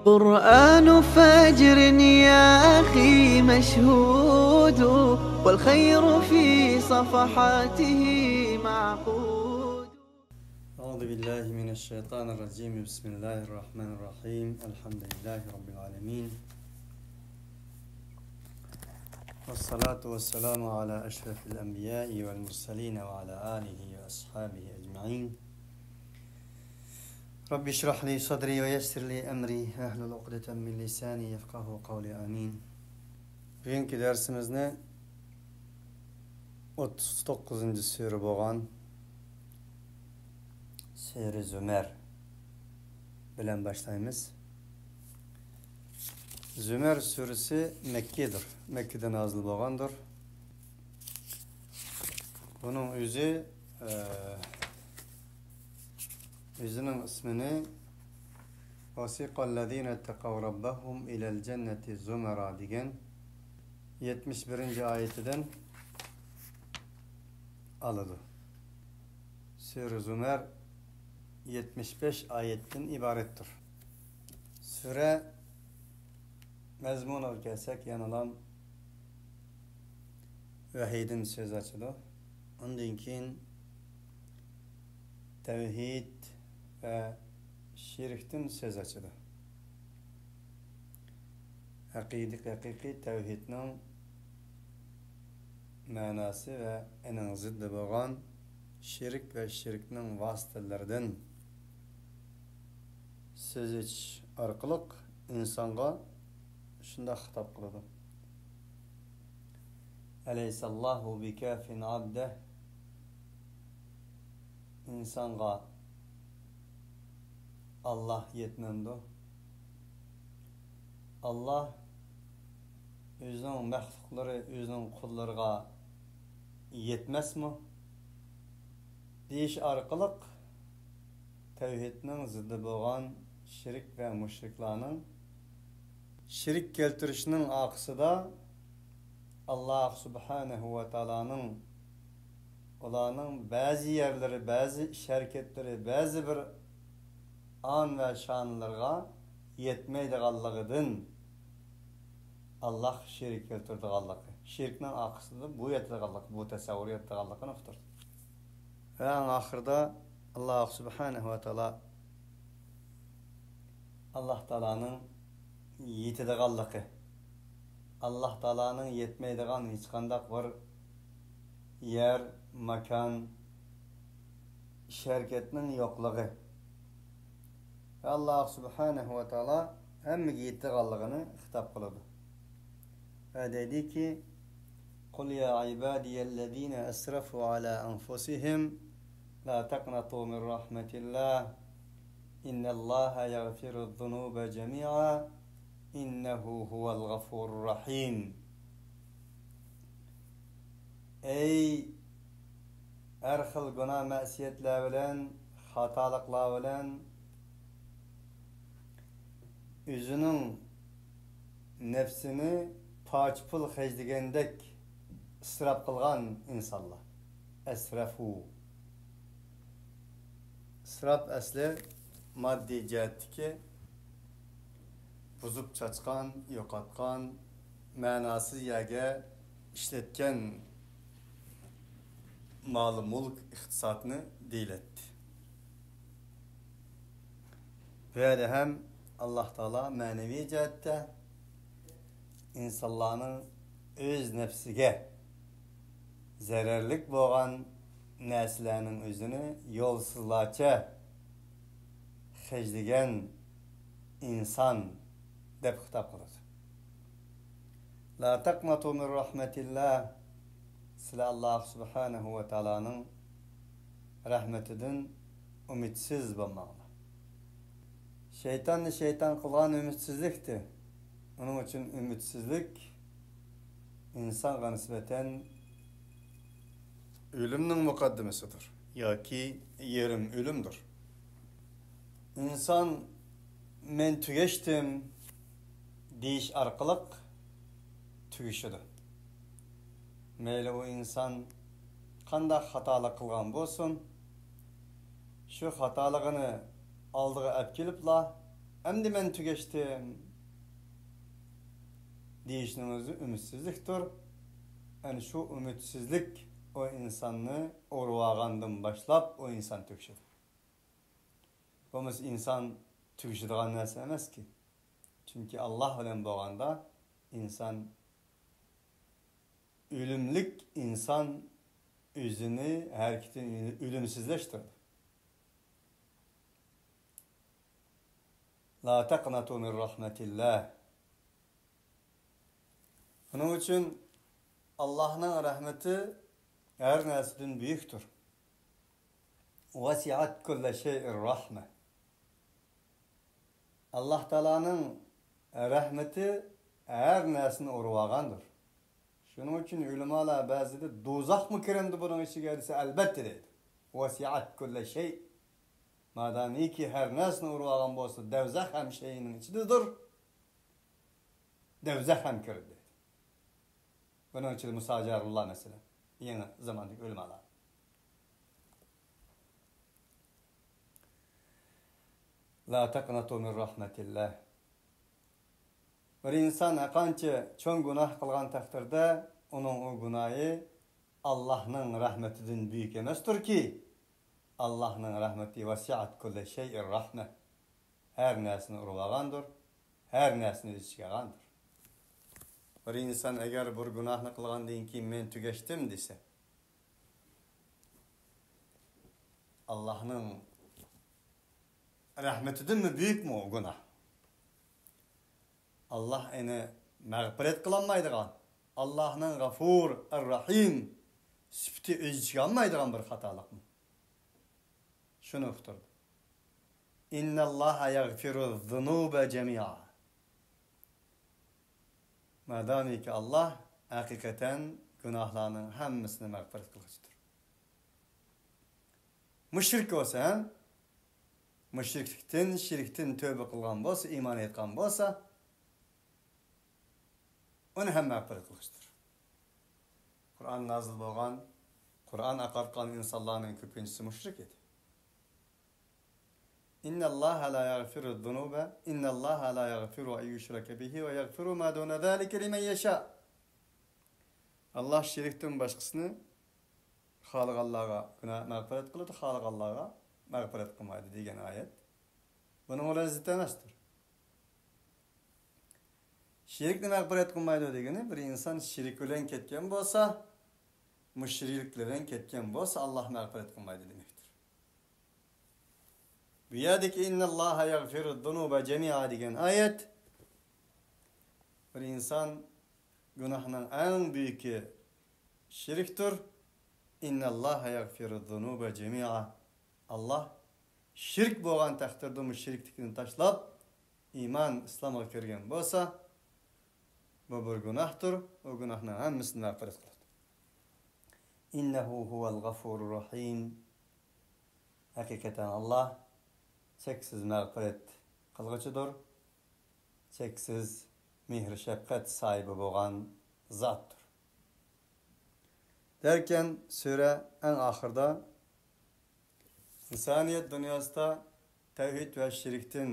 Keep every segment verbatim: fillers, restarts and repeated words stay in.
قرآن فجر يا أخي مشهود، والخير في صفحاته معقود. أعوذ بالله من الشيطان الرجيم. بسم الله الرحمن الرحيم. الحمد لله رب العالمين. والصلاة والسلام على أشرف الأنبياء والمرسلين وعلى آله وأصحابه أجمعين. رب اشرح لي صدري ويسر لي أمري واحلل عقدة من لساني يفقهوا قولي. آمين. بۈگۈنكى دەرسىمىزنى ئوتتۇز توققۇزىنچى سۈرە بولغان سۈرە زۇمەر بىلەن باشلايمىز. زۇمەر سۈرىسى مەككىدۇر. مەككىدە نازىل بولغاندۇر. بۇنىڭ ئۆزى، ئە، ئۆزىنىڭ ئىسمىنى وسيق الذين اتقوا ربهم إلى الجنة زمرا دېگەن يەتمىش بىرىنچى ئايىتىدىن ئالىدۇ. سۈرە زۇمەر يەتمىش بەش ئايەتتىن ئىبارەتتۇر. سۈرە مەزمۇنىغا كەلسەك، يەنىلا ۋەھىيدىن سۆز ئاچىدۇ. ئۇندىن كېيىن تەۋھىد ۋە شىركتىن سۆز ئاچىدۇ. ھەقىقىي، ھەقىقىي تەۋھىدنىڭ مەناسى ۋە ئېنىڭ زىددى بولغان شىرك ۋە شىركنىڭ ۋاسىتىلىرىدىن سۆز ئېچىش ئارقىلىق ئىنسانغا شۇنداق خىتاب قىلىدۇ. أليس الله بكاف عبده؟ ئىنسانغا ئاللاھ يەتمەمدۇ؟ ئاللاھ ئۆزىنىڭ مەخلۇقلىرى، ئۆزىنىڭ قۇللىرىغا يەتمەسمۇ؟ دېيىش ئارقىلىق تەۋھىدنىڭ زىددى بولغان شىرك ۋە مۇشرىكلارنىڭ شىرك كەلتۈرۈشىنىڭ ئارقىسىدا ئاللاھ سۇبھانەھۇ ۋە تائالانىڭ ئۇلارنىڭ بەزى يەرلىرى، بەزى ئىش ھەرىكەتلىرى، بەزى بىر ئان ۋە شانلىرىغا يەتمەيدىغانلىقىدىن ئاللاھقا شېرىك كەلتۈرىدىغانلىقى، شېرىكنىڭ ئارقىسىدا بۇ ياتىدىغانلىقى، بۇ تەسەۋۋۇر ياتىدىغانلىقىنى ئۇقتۇردى. ۋە ئەڭ ئاخىرىدا ئاللاھ سۇبھانەھۇ ۋە تائالا ئاللاھ تائالانىڭ يېتىدىغانلىقى، ئاللاھ تائالانىڭ يەتمەيدىغان ھېچقانداق بىر يەر، ماكان، ئىش ھەرىكەتنىڭ يوقلۇقى ۋە ئاللاھ سۇبھانەھۇ ۋە تائالا ھەممىگە يېتىدىغانلىقىنى خىتاب قىلىدۇ. ۋە دەيدىكى، قل يا عبادي الذين أسرفوا على أنفسهم لا تقنطوا من رحمة الله إن الله يغفر الذنوب جميعا إنه هو الغفور الرحيم. ئەي ھەر خىل گۇناھ مەسىيەتلەر بىلەن، خاتالىقلار بىلەن ئۆزىنىڭ نەپسىنى پارچە پۇل خەجلىگەندەك ئىسراپ قىلغان ئىنسانلار. ئەسرەفۇ. ئىسراپ ئەسلى ماددىي جەھەتتىكى بۇزۇپ چاچقان، يوقاتقان، مەناسىز يەرگە ئىشلەتكەن مال-مۈلۈك، ئىقتىسادنى دېيىلەتتى. بۇ يەردە ھەم ئاللاھ تائالا مەنىۋى جەھەتتە ئىنسانلارنىڭ ئۆز نەپسىگە زەرەرلىك بولغان نەرسىلەرنىڭ ئۆزىنى يولسىزلارچە خەجلىگەن ئىنسان دەپ خىتاب قىلىدۇ. لا تقنطوا من رحمة الله، سىلەر ئاللاھ سۇبھانەھۇ ۋە تائالانىڭ رەھمىتىدىن ئۈمىدسىز بولماڭلار. شەيتاننى شەيتان قىلغان ئۈمىدسىزلىكتى. ئۇنىڭ ئۈچۈن ئۈمىدسىزلىك ئىنسانغا نىسبەتەن ئۆلۈمنىڭ مۇقەددىمىسىدۇر ياكى يېرىم ئۆلۈمدۇر. ئىنسان «مەن تۈگەشتىم» دېيىش ئارقىلىق تۈگىشىدۇ. مەيلى ئۇ ئىنسان قانداق خاتالىق قىلغان بولسۇن، شۇ خاتالىقىنى ئالدىغا ئەپ كېلىپلا، ئەمدى مەن تۈگەشتىم دېيىشنىڭ ئۆزى ئۈمىدسىزلىكتۇر. ئەنە شۇ ئۈمىدسىزلىك ئۇ ئىنساننى ئۇرۇۋالغاندىن باشلاپ ئۇ ئىنسان تۈگىشىدۇ. بولمىسا ئىنسان تۈگىشىدىغان نەرسە ئەمەسكى. چۈنكى ئاللاھ بىلەن بولغاندا ئىنسان ئۆلۈملۈك، ئىنسان ئۆزىنى، ھەرىكىتىنى ئۆلۈمسىزلەشتۈرىدۇ. لا تقنطوا من رحمة الله. شۇنىڭ ئۈچۈن ئاللاھنىڭ رەھمىتى ھەر نەرسىدىن بۈيۈكتۇر. وسعت كل شيء رحمة. ئاللاھ تائالانىڭ رەھمىتى ھەر نەرسىنى ئۇرۇۋالغاندۇر. شۇنىڭ ئۈچۈن ئۆلىمالار بەزىدە دوزاخمۇ كىرەمدۇ بۇنىڭ ئىچىگە دېسە، ئەلبەتتە دەيدۇ. وسعت كل شيء. مادامىكى ھەر نەرسىنى ئۇرۇۋالغان بولسا، دوزاخ ھەم شەيئىنىڭ ئىچىدىدۇر. دوزاخ ھەم كىردى. بۇنىڭ ئىچىدە مۇساجارۇللا مەسىلەن، يېڭى زاماندىكى ئۆلىمالار. لا تقنطوا من رحمة الله. بىر ئىنسان ھەرقانچە چوڭ گۇناھ قىلغان تەقدىردە، ئۇنىڭ ئۇ گۇناھى ئاللاھنىڭ رەھمىتىدىن بۈيۈك ئەمەستۇركى. ئاللاھنىڭ رەھمىتى وسعت كل شيء رحمة. ھەر نەرسىنى ئۇرۇۋالغاندۇر، ھەر نەرسىنى ئۆز ئىچىگە ئالغاندۇر. بىر ئىنسان ئەگەر بىر گۇناھنى قىلغاندىن كېيىن مەن تۈگەشتىم دېسە، ئاللاھنىڭ رەھمىتىدىنمۇ بۈيۈكمۇ ئۇ گۇناھ؟ ئاللاھ ئېنى مەغپىرەت قىلالمايدىغان، ئاللاھنىڭ غەفۇر ئەر-رەھىم سۈپىتى ئۆز ئىچىگە ئالمايدىغان بىر خاتالىقمۇ؟ شۇنى ئۇقتۇردى. إن الله يغفر الذنوب جميعا. مادامىكى ئاللاھ ھەقىقەتەن گۇناھلارنىڭ ھەممىسىنى مەغپىرەت قىلغۇچىدۇر. مۇشرىك بولسا ھەم، مۇشرىكلىكتىن، شىركتىن تۆبە قىلغان بولسا، ئىمان ئېيتقان بولسا، ئۇنى ھەم مەغپىرەت قىلغۇچىدۇر. قۇرئان نازىل بولغان، قۇرئان ئاقارتقان ئىنسانلارنىڭ كۆپىنچىسى مۇشرىك ئىدى. إن الله لا يغفر الذنوب، إن الله لا يغفر أن يشرك به ويغفر ما دون ذلك لمن يشاء. ئاللاھ شىركتىن باشقىسىنى خالىغانلارغا گۇناھ مەغپىرەت قىلىدۇ، خالىغانلارغا مەغپىرەت قىلمايدۇ دېگەن ئايەت بۇنىڭ بىلەن زىت ئەمەستۇر. شىركنى مەغپىرەت قىلمايدۇ دېگىنى، بىر ئىنسان شىرك بىلەن كەتكەن بولسا، مۇشرىكلىرىدىن كەتكەن بولسا، ئاللاھ مەغپىرەت قىلمايدۇ دېمەكتۇر. بۇ يەردىكى إن الله يغفر الذنوب جميعا دېگەن ئايەت، بىر ئىنسان گۇناھنىڭ ئەڭ بۈيۈكى شىركتۇر. إن الله يغفر الذنوب جميعا. ئاللاھ شىرك بولغان تەقدىردىمۇ شىركلىكنى تاشلاپ، ئىمان، ئىسلامغا كىرگەن بولسا، بۇ بىر گۇناھتۇر، ئۇ گۇناھنىڭ ھەممىسىنى مەغپىرەت قىلىدۇ. إنه هو الغفور الرحيم. ھەقىقەتەن ئاللاھ چەكسىز مەغپىرەت قىلغۇچىدۇر، چەكسىز مېھىر-شەپقەت ساھىبى بولغان زاتتۇر. دەركەن، سۈرە ئەڭ ئاخىرىدا ئىنسانىيەت دۇنياسىدا تەۋھىد ۋە شىركتىن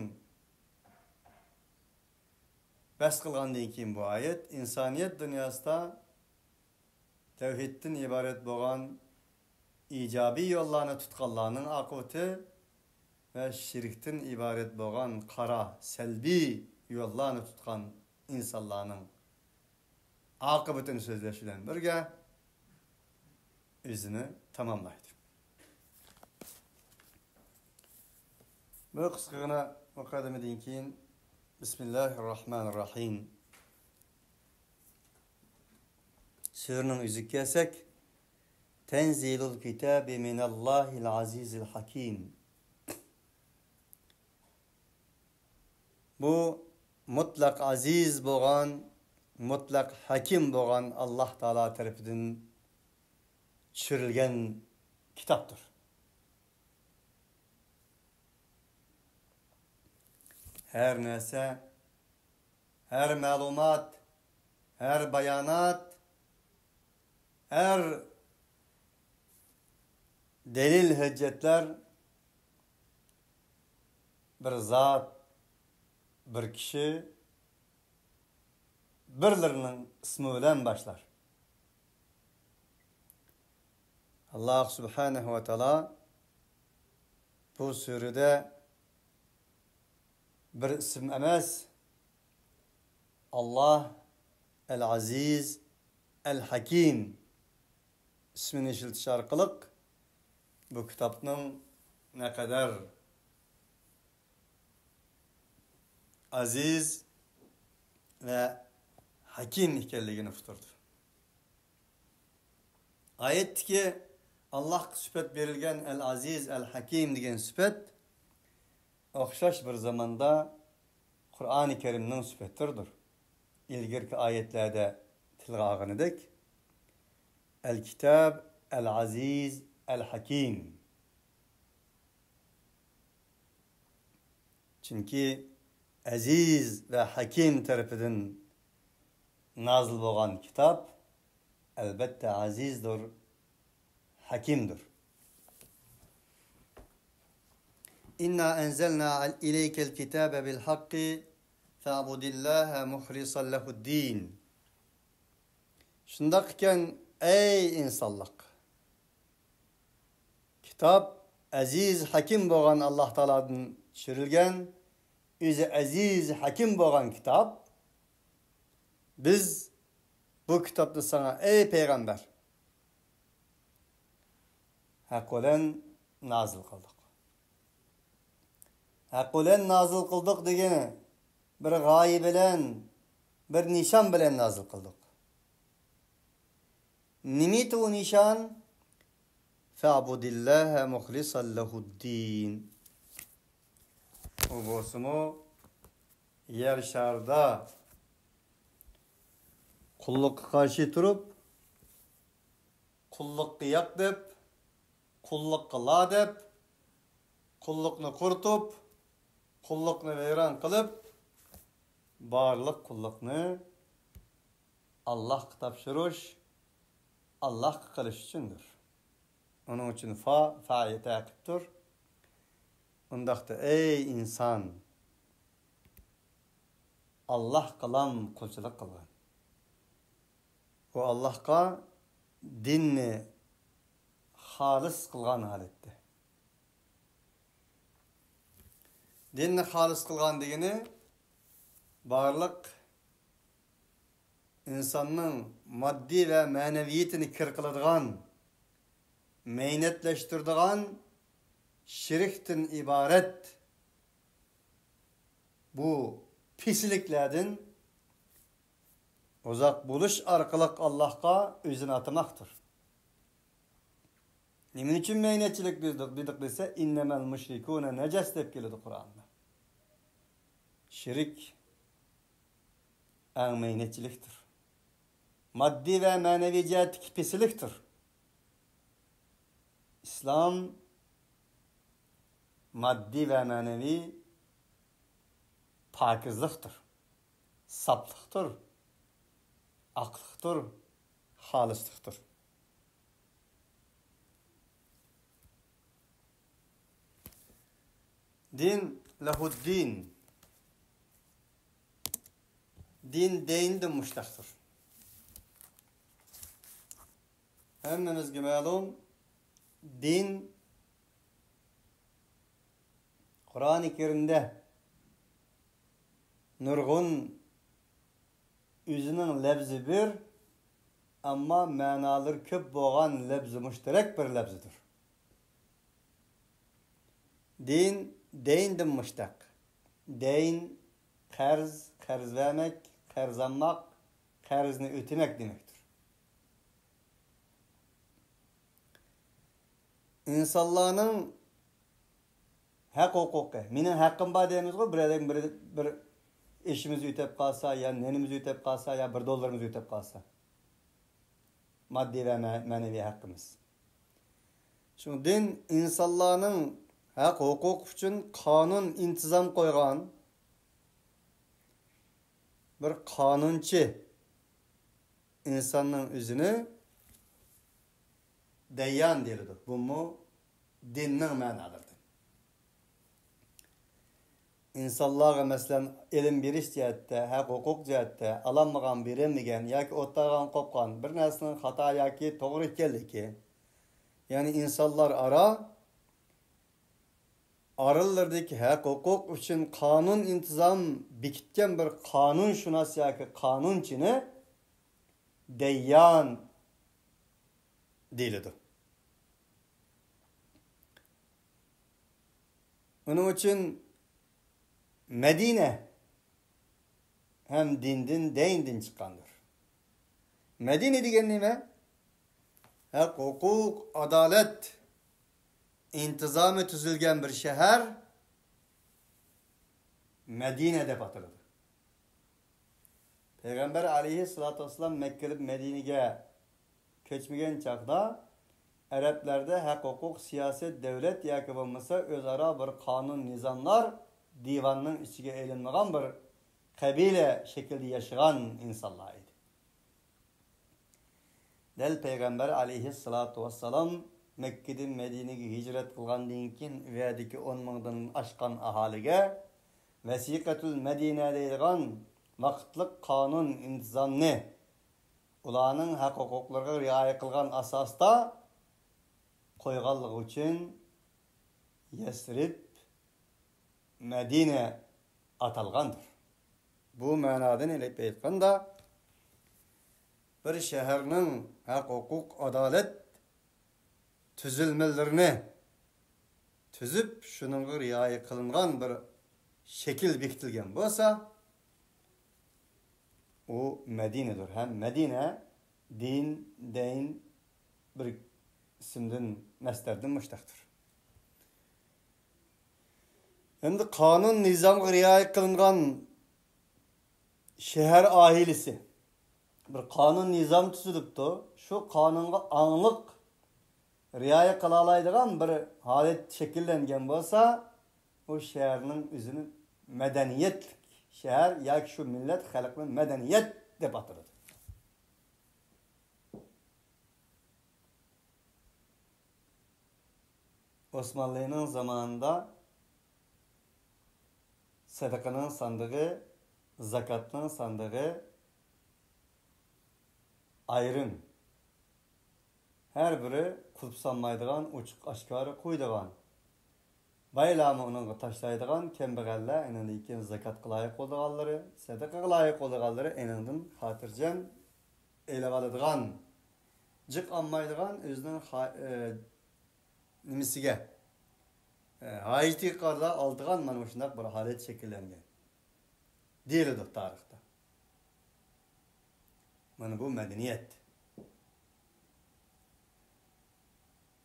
بەھس قىلغاندىن كېيىن، بۇ ئايەت ئىنسانىيەت دۇنياسىدا تەۋھىدتىن ئىبارەت بولغان ئىجابىي يوللارنى تۇتقانلارنىڭ ئاقىۋىتى ۋە شىركتىن ئىبارەت بولغان قارا، سەلبىي يوللارنى تۇتقان ئىنسانلارنىڭ ئاقىۋىتىنى سۆزلەش بىلەن بىرگە، ئۆزىنى تاماملايدۇ. بۇ قىسقىغىنا مۇقەددىمىدىن كېيىن، بىسمىللاھىررەھمانىررەھىم. سۈرىنىڭ ئۆزىگە كەلسەك، تەنزىلۇل كىتابى مىنەللاھىل ئەزىزىل ھەكىم. بۇ مۇتلەق ئەزىز بولغان، مۇتلەق ھەكىم بولغان ئاللاھ تائالا تەرىپىدىن چۈشۈرۈلگەن كىتابتۇر. ھەر نەرسە، ھەر مەلۇمات، ھەر بايانات، ھەر دەلىل-ھۆججەتلەر بىر زات بىر كىشى بىرلىرىنىڭ ئىسمى بىلەن باشلار. ئاللاھ سۇبھانەھۇ ۋە تائالا بۇ سۈرىدە بىر ئىسىم ئەمەس، ئاللاھ ئەل-ئەزىز، ئەل-ھەكىم ئىسمىنى ئىشلىتىش ئارقىلىق بۇ كىتابنىڭ نەقەدەر ئەزىز ۋە ھەكىم ئىكەنلىكىنى ئۇقتۇردى. ئايەتتىكى ئاللاھقا سۈپەت بېرىلگەن ئەل-ئەزىز، ئەل-ھەكىم دېگەن سۈپەت ئوخشاش بىر زاماندا قۇرئانى كەرىمنىڭ سۈپەتلىرىدۇر. ئىلگىرىكى ئايەتلەردە تىلغا ئالغىنىدەك، ئەل-كىتاب، ئەل-ئەزىز، ئەل-ھەكىم. چۈنكى ئەزىز ۋە ھەكىم تەرىپىدىن نازىل بولغان كىتاب ئەلبەتتە ئەزىزدۇر، ھەكىمدۇر. إنا أنزلنا إليك الكتاب بالحق فاعبد الله مخلصا له الدين. شۇنداق ئىكەن، ئەي ئىنسانلىق! كىتاب ئەزىز، ھەكىم بولغان ئاللاھ تائالادىن چۈشۈرۈلگەن، ئۆزى ئەزىز، ھەكىم بولغان كىتاب. بىز بۇ كىتابنى ساڭا، ئەي پەيغەمبەر، ھەق بىلەن نازىل قىلدۇق. ھەق بىلەن نازىل قىلدۇق دېگىنى بىر غايە بىلەن، بىر نىشان بىلەن نازىل قىلدۇق. نېمىتى ئۇ نىشان؟ فاعبد الله مخلصا له الدين. ئۇ بولسىمۇ يەر شارىدا قۇللۇققا قارشى تۇرۇپ، قۇللۇققا ياق دەپ، قۇللۇققا لا دەپ، قۇللۇقنى قۇرۇتۇپ، قۇللۇقنى ۋەيران قىلىپ، بارلىق قۇللۇقنى ئاللاھقا تاپشۇرۇش، ئاللاھقا قىلىش ئۈچۈندۇر. ئۇنىڭ ئۈچۈن فا، فائى تەقىبتۇر. ئۇنداقتا، ئەي ئىنسان، ئاللاھقىلام قۇلچىلىق قىلغىن. ئۇ ئاللاھقا دىننى خالىس قىلغان ھالەتتە. دىننى خالىس قىلغان دېگىنى، بارلىق ئىنساننىڭ ماددىي ۋە مەنىۋىيىتىنى كىر قىلىدىغان، مەينەتلەشتۈرىدىغان شىركتىن ئىبارەت بۇ پىسلىكلەردىن ئۇزاق بولۇش ئارقىلىق ئاللاھقا ئۆزىنى ئاتىماقتۇر. نېمە ئۈچۈن مەينەتچىلىك دېدۇق، دېدۇق دېسە، إنما المشركون نجس دەپ كېلىدۇ قۇرئاندا. شىرك ئەڭ مەينەتچىلىكتۇر. ماددىي ۋە مەنىۋى جەھەتتىكى پىسلىكتۇر. ئىسلام ماددىي ۋە مەنىۋى پاكىزلىقتۇر، ساپلىقتۇر، ئاقلىقتۇر، خالىسلىقتۇر. دىن، لەھۇددىن. دىن دەيندىن مۇشتەقتۇر. ھەممىمىزگە مەلۇم، دىن قۇرئانى كەرىمدە نۇرغۇن ئۆزىنىڭ لەپزى بىر، ئەمما مەنالىرى كۆپ بولغان لەپزى مۇشتەرەك بىر لەپزىدۇر. دىن دەيندىن مۇشتەق. دەين، قەرز، قەرز بەرمەك، قەرز ئالماق، قەرزنى ئۆتىمەك دېمەكتۇر. ئىنسانلارنىڭ ھەق ھوقۇقى. مېنىڭ ھەققىم بار دەيمىزغۇ، بىر ئادەم بىر، بىر ئېشىمىزنى ئۆتەپ قالسا، يا نېنىمىزنى ئۆتەپ قالسا، يا بىر دوللىرىمىزنى ئۆتەپ قالسا. ماددىي ۋە مە، مەنىۋى ھەققىمىز. شۇڭا دىن ئىنسانلارنىڭ ھەق ھوقۇقى ئۈچۈن قانۇن ئىنتىزام قويغان بىر قانۇنچى. ئىنساننىڭ ئۆزىنى دەييان دېيىلىدۇ. بۇمۇ دىننىڭ مەنالىرىدىن. ئىنسانلارغا، مەسىلەن، ئىلىم بېرىش جەھەتتە، ھەق-ھوقۇق جەھەتتە ئالالمىغان، بېرەلمىگەن ياكى ئوتتۇرىغا قوپقان بىر نەرسىنىڭ خاتا ياكى توغرا ئىكەنلىكى، يەنى ئىنسانلار ئارا ئارىلىرىدىكى ھەق-ھوقۇق ئۈچۈن قانۇن-ئىنتىزام بېكىتكەن بىر قانۇنشۇناس ياكى قانۇنچىنى دەييان دېيىلىدۇ. ئۇنىڭ ئۈچۈن مەدىنە ھەم دىندىن، دەيندىن چىققاندۇر. مەدىنە دېگەن نېمە؟ ھەق، ھوقۇق، ئادالەت ئىنتىزامى تۈزۈلگەن بىر شەھەر مەدىنە دەپ ئاتىلىدۇ. پەيغەمبەر ئەلەيھىسسالاتۇ ۋەسسالام مەككىدىن مەدىنىگە كۆچمىگەن چاغدا، ئەرەبلەردە ھەق-ھوقۇق، سىياسەت، دۆلەت ياكى بولمىسا ئۆزئارا بىر قانۇن-نىزاملار دىۋاننىڭ ئىچىگە ئېلىنمىغان بىر قەبىلە شەكلىدە ياشىغان ئىنسانلار ئىدى. دەل پەيغەمبەر ئەلەيھىسسالاتۇ ۋەسسالام مەككىدىن مەدىنىگە ھىجرەت قىلغاندىن كېيىن، ئۇ يەردىكى ئون مىڭدىن ئاشقان ئاھالىگە ۋەسىقەتۇل مەدىنە دەيدىغان ۋاقىتلىق قانۇن-ئىنتىزامنى ئۇلارنىڭ ھەق-ھوقۇقلىرىغا رىئايە قىلغان ئاساستا قويغانلىقى ئۈچۈن يەسرىب، مەدىنە ئاتالغاندۇر. بۇ مەنادىن ئېلىپ ئېيتقاندا، بىر شەھەرنىڭ ھەق-ھوقۇق، ئادالەت تۈزۈلمىلىرىنى تۈزۈپ، شۇنىڭغا رىئايە قىلىنغان بىر شەكىل بېكىتىلگەن بولسا، ئۇ مەدىنىدۇر. ھەم مەدىنە دىن، دەين بىر ئىسىمدىن، مەسدەردىن مۇشتەقتۇر. ئەمدى قانۇن نىزامغا رىئايە قىلىنغان شەھەر ئاھالىسى بىر قانۇن نىزام تۈزۈلۈپتۇ. شۇ قانۇنغا ئاڭلىق رىئايە قىلالايدىغان بىر ھالەت شەكىللەنگەن بولسا، ئۇ شەھەرنىڭ ئۆزىنى مەدەنىيەتلىك شەھەر ياكى شۇ مىللەت خەلقنى مەدەنىيەت دەپ ئاتىلىدۇ. ئوسمانلىنىڭ زامانىدا سەدىقىنىڭ ساندۇقى، زاكاتنىڭ ساندۇقى ئايرىم. ھەر بىرى قۇلۇپ سالمايدىغان، ئوچۇق ئاشكارا قويىدىغان. بايلارمۇ ئۇنىڭغا تاشلايدىغان، كەمبەغەللەر ئېنىڭدىن كېيىن زاكاتقا لايىق بولىدىغانلىرى، سەدىقىگە لايىق بولىدىغانلىرى ئېنىڭدىن خاتىرجەم ئېلىۋالىدىغان، جىق ئالمايدىغان، ئۆزىنىڭ خا-، ئە، نېمىسىگە، ئە، ھاجىتىگە قارىتا ئالىدىغان مانا مۇشۇنداق بىر ھالەت شەكىللەنگەن دېيىلىدۇ تارىختا. مانا بۇ مەدەنىيەت.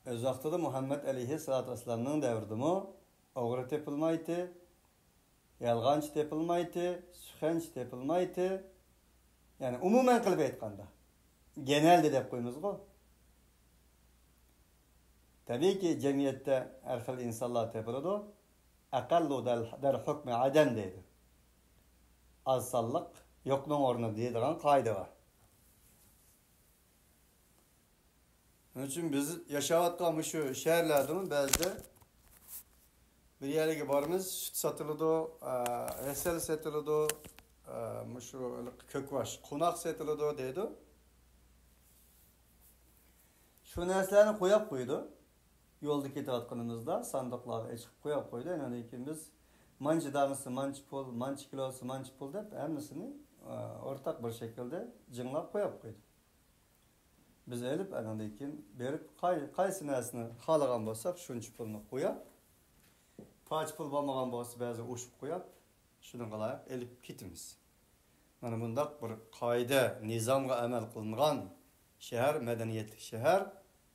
ئۆز ۋاقتىدا مۇھەممەد ئەلەيھىسسالاتۇ ۋەسسالامنىڭ دەۋرىدىمۇ ئوغرى تېپىلمايتتى، يالغانچى تېپىلمايتتى، سۇخەنچى تېپىلمايتتى. يەنى ئومۇمەن قىلىپ ئېيتقاندا، گېنەلدە دەپ قويىمىزغۇ. تەبىئىيكى، جەمئىيەتتە ھەر خىل ئىنسانلار تېپىلىدۇ. ئەقەللۇ دەل-، دەر ھۆكمى ئەدەم دەيدۇ. ئاز سانلىق يوقنىڭ ئورنىدا دەيدىغان قائىدە بار. شۇنىڭ ئۈچۈن بىز ياشاۋاتقان مۇشۇ شەھەرلەردىمۇ بەزىدە بىر يەرگە بارىمىز، سۈت سېتىلىدۇ، ئە، ھەسەل سېتىلىدۇ، ئە، مۇشۇ كۆكباش، قوناق سېتىلىدۇ دەيدۇ. شۇ نەرسىلەرنى قويۇپ قويىدۇ. يولدا كېتىۋاتقىنىمىزدا ساندۇقلارغا ئېچىپ قويۇپ قويىدۇ. ئاندىن كېيىن بىز مانچە دانىسى مانچە پۇل، مانچە كىلوسى مانچە پۇل دەپ ھەممىسىنى، ئە، ئورتاق بىر شەكىلدە جىڭلاپ قويۇپ قويىدۇ. بىز ئېلىپ، ئانىڭدىن كېيىن بېرىپ، قاي-، قايسى نەرسىنى خالىغان بولساق، شۇنچە پۇلنى قويۇپ، پارچە پۇل بولمىغان بولسا، بەزى ئوشۇق قويۇپ، شۇنىڭغا لايىق ئېلىپ كېتىمىز. مانا بۇنداق بىر قائىدە، نىزامغا ئەمەل قىلىنغان شەھەر، مەدەنىيەتلىك شەھەر.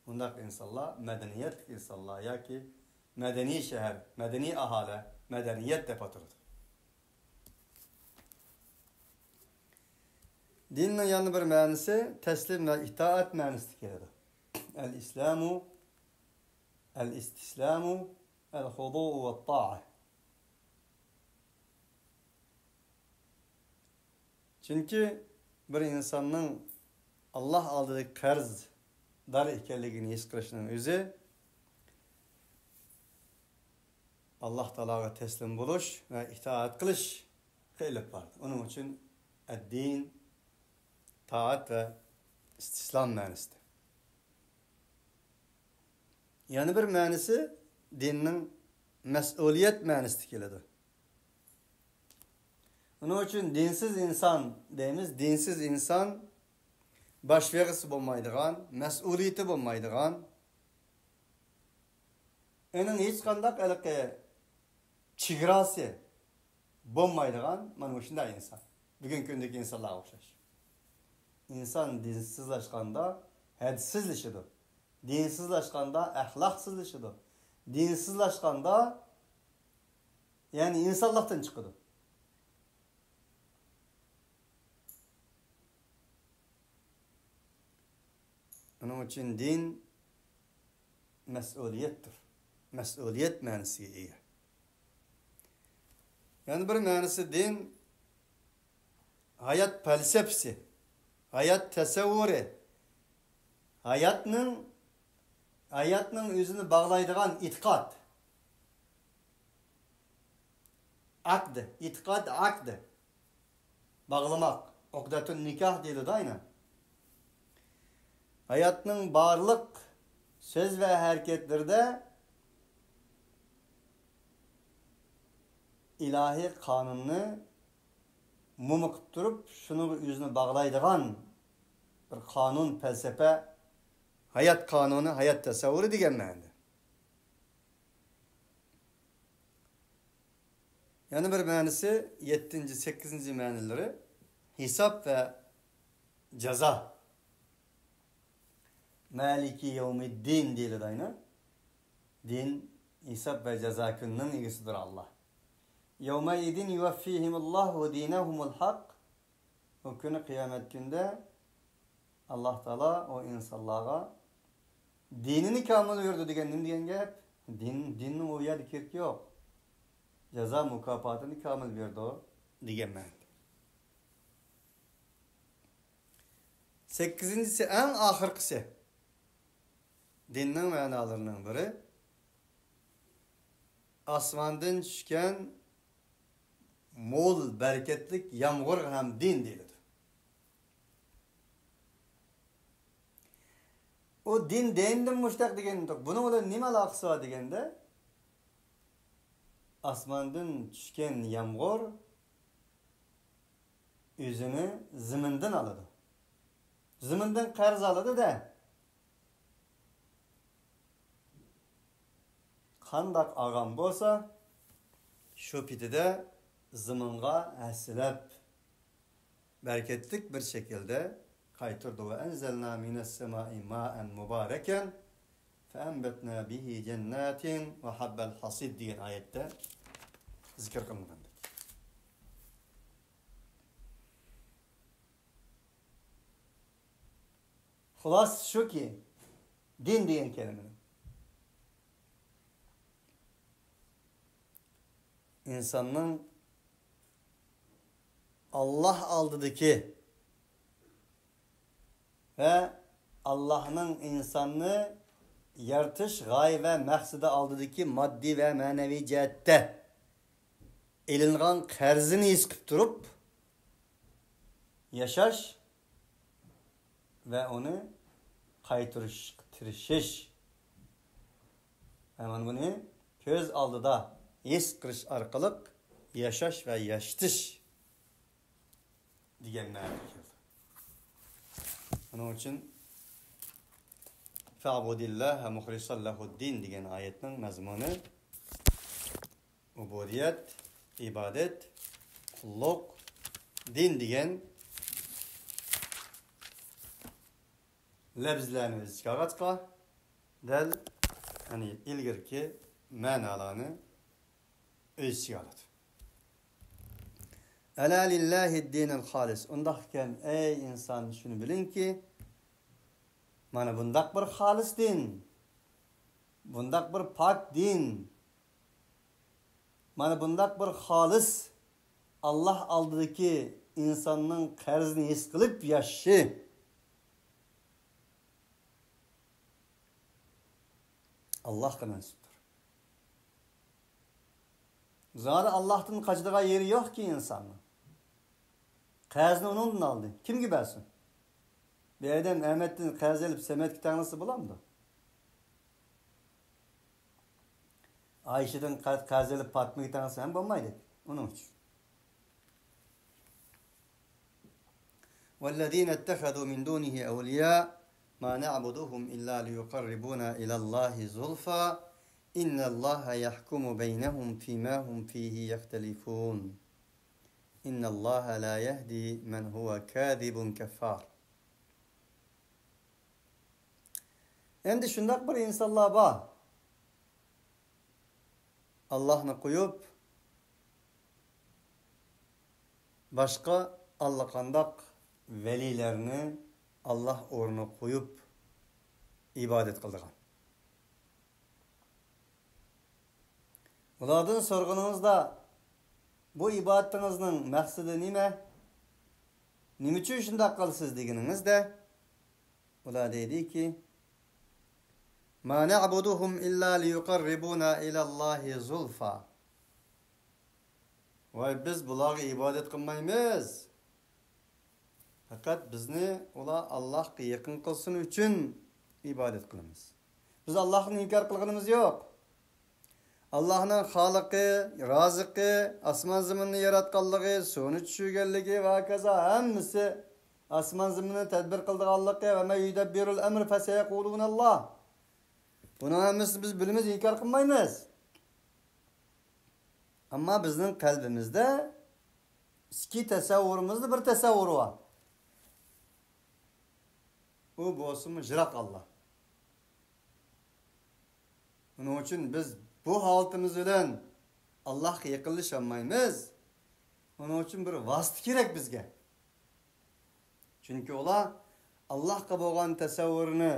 بۇنداق ئىنسانلار مەدەنىيەتلىك ئىنسانلار ياكى مەدەنىي شەھەر، مەدەنىي ئاھالە، مەدەنىيەت دەپ ئاتىلىدۇ. دىننىڭ يەنە بىر مەنىسى تەسلىم ۋە ئىتائەت مەنىسىدە كېلىدۇ. ئەل ئىسلامۇ، ئەل ئىستىسلامۇ، ئەل خۇدۇئۇ ۋە تائە. چۈنكى بىر ئىنساننىڭ ئاللاھ ئالدىدىكى قەرزدار ئىكەنلىكىنى ھېس قىلىشنىڭ ئۆزى ئاللاھ تائالاغا تەسلىم بولۇش ۋە ئىتائەت قىلىشقا ئېلىپ بارىدۇ. ئۇنىڭ ئۈچۈن ئەددىن، تائەت ۋە ئىستىسلام مەنىسىدە. يەنە بىر مەنىسى دىننىڭ مەسئۇلىيەت مەنىسىدە كېلىدۇ. ئۇنىڭ ئۈچۈن دىنسىز ئىنسان دەيمىز. دىنسىز ئىنسان باش بېغىسى بولمايدىغان، مەسئۇلىيىتى بولمايدىغان، ئۇنىڭ ھېچقانداق ھېلىقى چېگراسى بولمايدىغان مانا مۇشۇنداق ئىنسان. بۈگۈنكى كۈندىكى ئىنسانلارغا ئوخشاش. ئىنسان دىنسىزلاشقاندا ھەدسىزلىشىدۇ. دىنسىزلاشقاندا ئەخلاقسىزلىشىدۇ. دىنسىزلاشقاندا، يەنى ئىنسانلىقتىن چىقىدۇ. ئۇنىڭ ئۈچۈن دىن مەسئۇلىيەتتۇر. مەسئۇلىيەت مەنىسىگە ئىگە. يەنە بىر مەنىسى دىن ھايات پەلسەپىسى، ھايات تەسەۋۋۇرى، ھاياتنىڭ، ھاياتنىڭ ئۆزىنى باغلايدىغان ئېتىقاد. ئەقد، ئېتىقاد، ئەقد. باغلىماق. ئوقدەتۇن نىكاھ دېيىلىدۇ ئاينى. ھاياتنىڭ بارلىق سۆز ۋە ھەرىكەتلىرىدە ئىلاھىي قانۇننى موما قىلىپ تۇرۇپ، شۇنىڭغا ئۆزىنى باغلايدىغان بىر قانۇن، پەلسەپە، ھايات قانۇنى، ھايات تەسەۋۋۇرى دېگەن مەنىدە. يەنە بىر مەنىسى، يەتتىنچى، سەككىزىنچى مەنىلىرى ھېساب ۋە جازا. مالىكى يەۋمىددىن دېيىلىدۇ ئاينى. دىن، ھېساب ۋە جازا كۈنىنىڭ ئىگىسىدۇر ئاللاھ. يەۋمەئىزىن يۇۋەففىھىمۇللاھۇ دىنەھۇمۇل ھەق. ئۇ كۈنى، قىيامەت كۈنىدە ئاللاھ تائالا ئۇ ئىنسانلارغا دىنىنى كامىل بېرىدۇ دېگەن نېمە دېگەن گەپ؟ دىن، دىننىڭ ئۇ يەردە كېرىكى يوق. جازا مۇكاپاتىنى كامىل بېرىدۇ دېگەن مەنىدە. سەككىزىنچىسى، ئەڭ ئاخىرقىسى، دىننىڭ مەنالىرىنىڭ بىرى، ئاسماندىن چۈشكەن مول بەرىكەتلىك يامغۇرغا ھەم دىن دېيىلىدۇ. ئۇ دىن دەيمدىن مۇشتاق دېگەن، بۇنىڭ بىلەن نېمە ئالاقىسى بار دېگەندە، ئاسماندىن چۈشكەن يامغۇر ئۆزىنى زېمىندىن ئالىدۇ. زېمىندىن قەرز ئالىدۇ-دە. قانداق ئالغان بولسا، شۇ پېتىدە زېمىنغا ھەسسىلەپ، بەرىكەتلىك بىر شەكىلدە قايتۇرىدۇ. وَأَنزَلْنَا مِنَ السَّمَاءِ مَاءً مُبَارَكًا فَأَنبَتْنَا بِهِ جَنَّاتٍ وَحَبَّ الْحَصِيدِ دېگەن ئايەتتە زىكىر قىلىنغاندەك. خۇلاسىسى شۇكى، دىن دېگەن كەلىمىنىڭ ئىنساننىڭ ئاللاھ ئالدىدىكى ۋە ئاللاھنىڭ ئىنساننى يارىتىش غايە ۋە مەقسىتى ئالدىدىكى ماددىي ۋە مەنىۋى جەھەتتە ئېلىنغان قەرزىنى ھېس قىلىپ تۇرۇپ ياشاش ۋە ئۇنى قايتۇرۇشقا تىرىشىش. ۋە مانا بۇنى كۆز ئالدىدا ھېس قىلىش ئارقىلىق ياشاش ۋە ياشىتىش دېگەن مەنىگە كېلىدۇ. ئۇنىڭ ئۈچۈن فَاعْبُدِ اللَّهَ مُخْلِصًا لَهُ الدِّينَ دېگەن ئايەتنىڭ مەزمۇنى ئۇبۇدىيەت، ئىبادەت، قۇللۇق، دىن دېگەن لەپزىلەرنى ئۆز ئىچىگە ئالغاچقا، دەل، يەنى ئىلگىرىكى مەنالارنى ئۆز ئىچىگە ئالىدۇ. أَلَا لِلَّهِ الدِّينُ الْخَالِصُ. ئۇنداق ئىكەن، ئەي ئىنسان، شۇنى بىلىڭكى، مانا بۇنداق بىر خالىس دىن، بۇنداق بىر پاك دىن، مانا بۇنداق بىر خالىس، ئاللاھ ئالدىدىكى ئىنساننىڭ قەرزىنى ھېس قىلىپ ياشىشى ئاللاھقا مەنسۇپتۇر. زادى ئاللاھتىن قاچىدىغان يېرى يوقكى ئىنساننىڭ. قەرزنى ئۇنىڭدىن ئالدى. كىمگە بەرسۇن؟ بىر ئادەم ئەمەتتىن قەرز ئېلىپ سەمەتكە تەڭلىسە بولامدۇ؟ ئايشىدىن قە-، قەرز ئېلىپ پاتمىگە تەڭلىسە ھەم بولمايدۇ ئۇنىڭ ئۈچۈن. والذين اتخذوا من دونه أولياء ما نعبدهم إلا ليقربونا إلى الله زلفى إن الله يحكم بينهم فيما هم فيه يختلفون إن الله لا يهدي من هو كاذب كفار. ئەمدى شۇنداق بىر ئىنسانلار بار. ئاللاھنى قويۇپ، باشقا ئاللىقانداق ۋەلىلەرنى ئاللاھ ئورنىغا قويۇپ ئىبادەت قىلىدىغان. ئۇلاردىن سورىغىنىڭىزدا، بۇ ئىبادىتىڭىزنىڭ مەقسىتى نېمە؟ نېمە ئۈچۈن شۇنداق قىلىسىز دېگىنىڭىزدە، ئۇلار دەيدىكى، ما نعبدهم إلا ليقربونا إلى الله زلفى. ۋاي، بىز بۇلارغا ئىبادەت قىلمايمىز. پەقەت بىزنى ئۇلار ئاللاھقا يېقىن قىلسۇن ئۈچۈن ئىبادەت قىلىمىز. بىز ئاللاھنى ئىنكار قىلغىنىمىز يوق. ئاللاھنىڭ خالىقى، رازىقى، ئاسمان زېمىننى ياراتقانلىقى، سۇنى چۈشۈرگەنلىكى ۋە ھاكازا ھەممىسى، ئاسمان زېمىننى تەدبىر قىلىدىغانلىقى، ومن يدبر الأمر فسيقولون الله. بۇنىڭ ھەممىسىنى بىز بىلىمىز، ئىنكار قىلمايمىز. ئەمما بىزنىڭ قەلبىمىزدە ئىككى تەسەۋۋۇرىمىزدا بىر تەسەۋۋۇر بار. ئۇ بولسىمۇ يىراق ئاللا. ئۇنىڭ ئۈچۈن بىز بۇ ھالىتىمىز بىلەن ئاللاھقا يېقىنلىشالمايمىز. ئۇنىڭ ئۈچۈن بىر ۋاسىتە كېرەك بىزگە. چۈنكى ئۇلار ئاللاھقا بولغان تەسەۋۋۇرىنى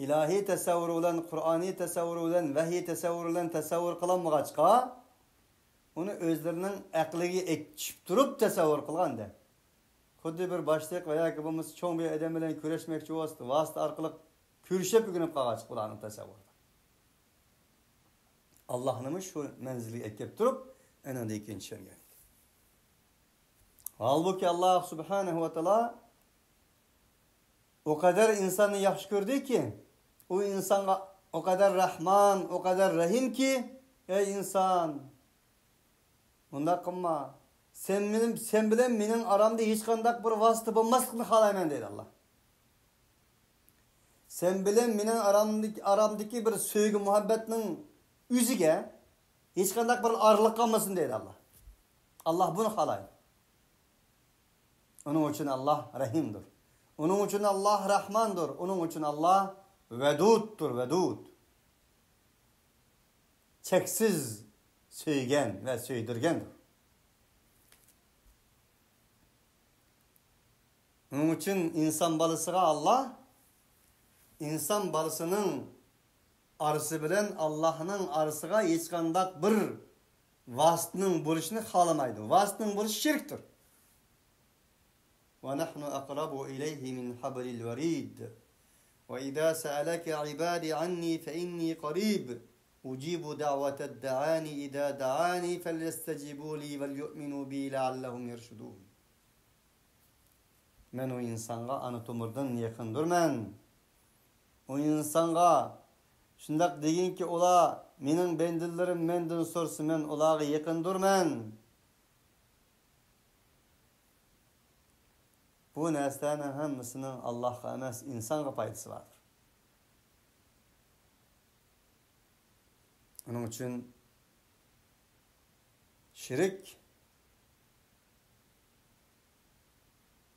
ئىلاھىي تەسەۋۋۇر بىلەن، قۇرئانىي تەسەۋۋۇر بىلەن، ۋەھىي تەسەۋۋۇرى بىلەن تەسەۋۋۇر قىلالمىغاچقا، ئۇنى ئۆزلىرىنىڭ ئەقلىگە ئېچىپ تۇرۇپ تەسەۋۋۇر قىلغانىدى. خۇددى بىر باشلىق ۋە ياكى بولمىسا چوڭ بىر ئادەم بىلەن كۆرۈشمەكچى بولسا، ۋاسىتە ئارقىلىق كۆرۈشۈپ ئۆگىنىپ قالغاچقا ئۇلارنىڭ تەسەۋۋۇرىدا. ئاللاھنىمۇ شۇ مەنزىلگە ئەكەپ تۇرۇپ، ئېنىڭدىن كېيىن چۈشەنگەن. ھالبۇكى، ئاللاھ سۇبھانەھۇ ۋە تائالا ئۇ قەدەر ئىنساننى ياخشى كۆردىكى، ئۇ ئىنسانغا ئۇ قەدەر رەھمان، ئۇ قەدەر رەھىمكى، ئەي ئىنسان، ئۇنداق قىلما. سەن بىلەن، سەن بىلەن مېنىڭ ئارامدا ھېچقانداق بىر ۋاسىتە بولماسلىقىنى خالايمەن، دەيدۇ ئاللاھ. سەن بىلەن مېنىڭ ئارامدىكى، ئارامدىكى بىر سۆيگۈ مۇھەببەتنىڭ ئۆزىگە ھېچقانداق بىر ئارىلىق قالمىسۇن، دەيدۇ ئاللاھ. ئاللاھ بۇنى خالايدۇ. ئۇنىڭ ئۈچۈن ئاللاھ رەھىمدۇر. ئۇنىڭ ئۈچۈن ئاللاھ رەھماندۇر. ئۇنىڭ ئۈچۈن ئاللاھ ۋەدۇدتۇر، ۋەدۇد. چەكسىز سۆيگەن ۋە سۆيدۈرگەندۇر. ئۇنىڭ ئۈچۈن ئىنسان بالىسىغا ئاللاھ، ئىنسان بالىسىنىڭ ئارىسى بىلەن ئاللاھنىڭ ئارىسىغا ھېچقانداق بىر ۋاسىتىنىڭ بولۇشىنى خالىمايدۇ. ۋاسىتىنىڭ بولۇشى شىركتۇر. ونحن أقرب إليه من حبل الوريد وإذا سألك عبادي عني فإني قريب أجيب دعوة الدعان إذا دعاني فليستجيبوا لي وليؤمنوا بي لعلهم يرشدون. مەن ئۇ ئىنسانغا ئانا تومۇردىن يېقىندۇرمەن. ئۇ ئىنسانغا شۇنداق دېگىنكى، ئۇلار مېنىڭ بەندىلىرىم مەندىن سورىسا، مەن ئۇلارغا يېقىندۇرمەن. بۇ نەرسىلەرنىڭ ھەممىسىنىڭ ئاللاھقا ئەمەس، ئىنسانغا پايدىسى باردۇر. ئۇنىڭ ئۈچۈن شىرك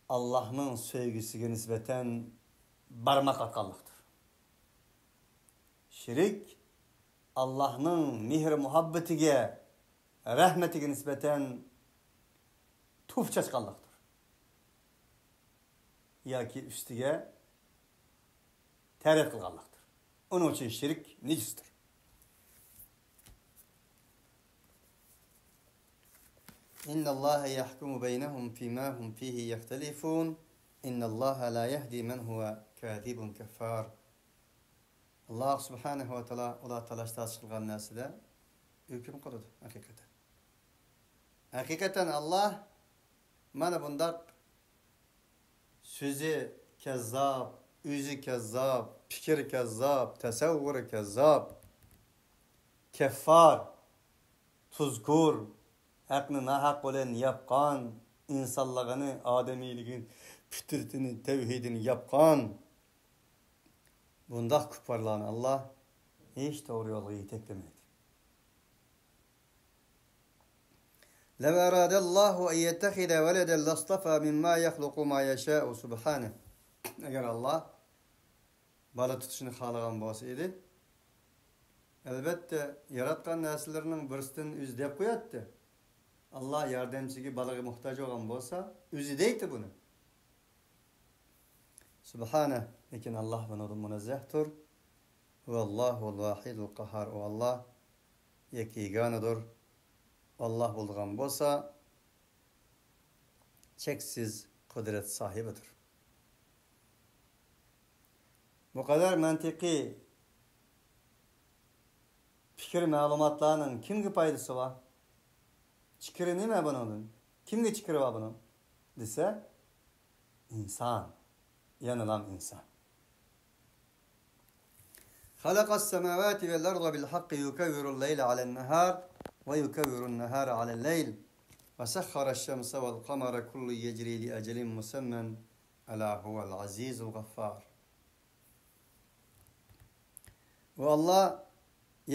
ئاللاھنىڭ سۆيگۈسىگە نىسبەتەن بارماق ئاتقانلىقتۇر. شىرك ئاللاھنىڭ مېھرى مۇھەببىتىگە، رەھمىتىگە نىسبەتەن توپا چاچقانلىقتۇر. ياكى ئۈستىگە تەرەت قىلغانلىقتۇر. ئۇنىڭ ئۈچۈن شىرك نىجىستۇر. إن الله يحكم بينهم فيما هم فيه يختلفون إن الله لا يهدي من هو كاذب كفار. ئاللاھ سۇبھانەھۇ ۋە تائالا ئۇلار تالاش-تارتىش قىلغان نەرسىدە ھۆكۈم قىلىدۇ ھەقىقەتەن. ھەقىقەتەن ئاللا مانا بۇنداق سۆزى كەززاپ، ئۆزى كەززاپ، پىكرى كەززاپ، تەسەۋۋۇرى كەززاپ، كەففار، تۇزكور، ھەقنى ناھەق بىلەن ياپقان، ئىنسانلىقىنى، ئادەمىيلىكىنى، پىترىتىنى، تەۋھىدىنى ياپقان بۇنداق كۇپپارلارنى ئاللا ھېچ توغرا يولغا يېتەكلىمەيدۇ. لو أراد الله أن يتخذ ولدا لاصطفى مما يخلق ما يشاء سبحانه. ئەگەر ئاللا بالا تۇتۇشنى خالىغان بولسا ئىدى، ئەلۋەتتە، ياراتقان نەرسىلىرىنىڭ بىرسىدىن ئۆزى دەپ قوياتتى. ئاللا ياردەمچىگە، بالىغا موھتاج بولغان بولسا، ئۆزى دەيتتى بۇنى. سۇبھانە، لېكىن ئاللا بۇنىڭدىن مۇنەززەھتۇر. ھۇۋەللاھۇل ۋاھىدۇل قاھھار، ئۇ ئاللا يەككە يېگانىدۇر. ئاللا بولىدىغان بولسا، چەكسىز قۇدرەت ساھىبىدۇر. بۇ قەدەر مەنتىقىي پىكىر مەلۇماتلارنىڭ كىمگە پايدىسى بار؟ چىقىرى نېمە بۇنىڭدىن؟ كىمگە چىقىرى بار بۇنىڭ؟ دېسە، ئىنسان. يەنىلام ئىنسان. خلق السماوات والأرض بالحق يكور الليل على النهار ويكور النهار على الليل وسخر الشمس والقمر كل يجري لأجل مسمى ألا هو العزيز الغفار. ئۇ ئاللا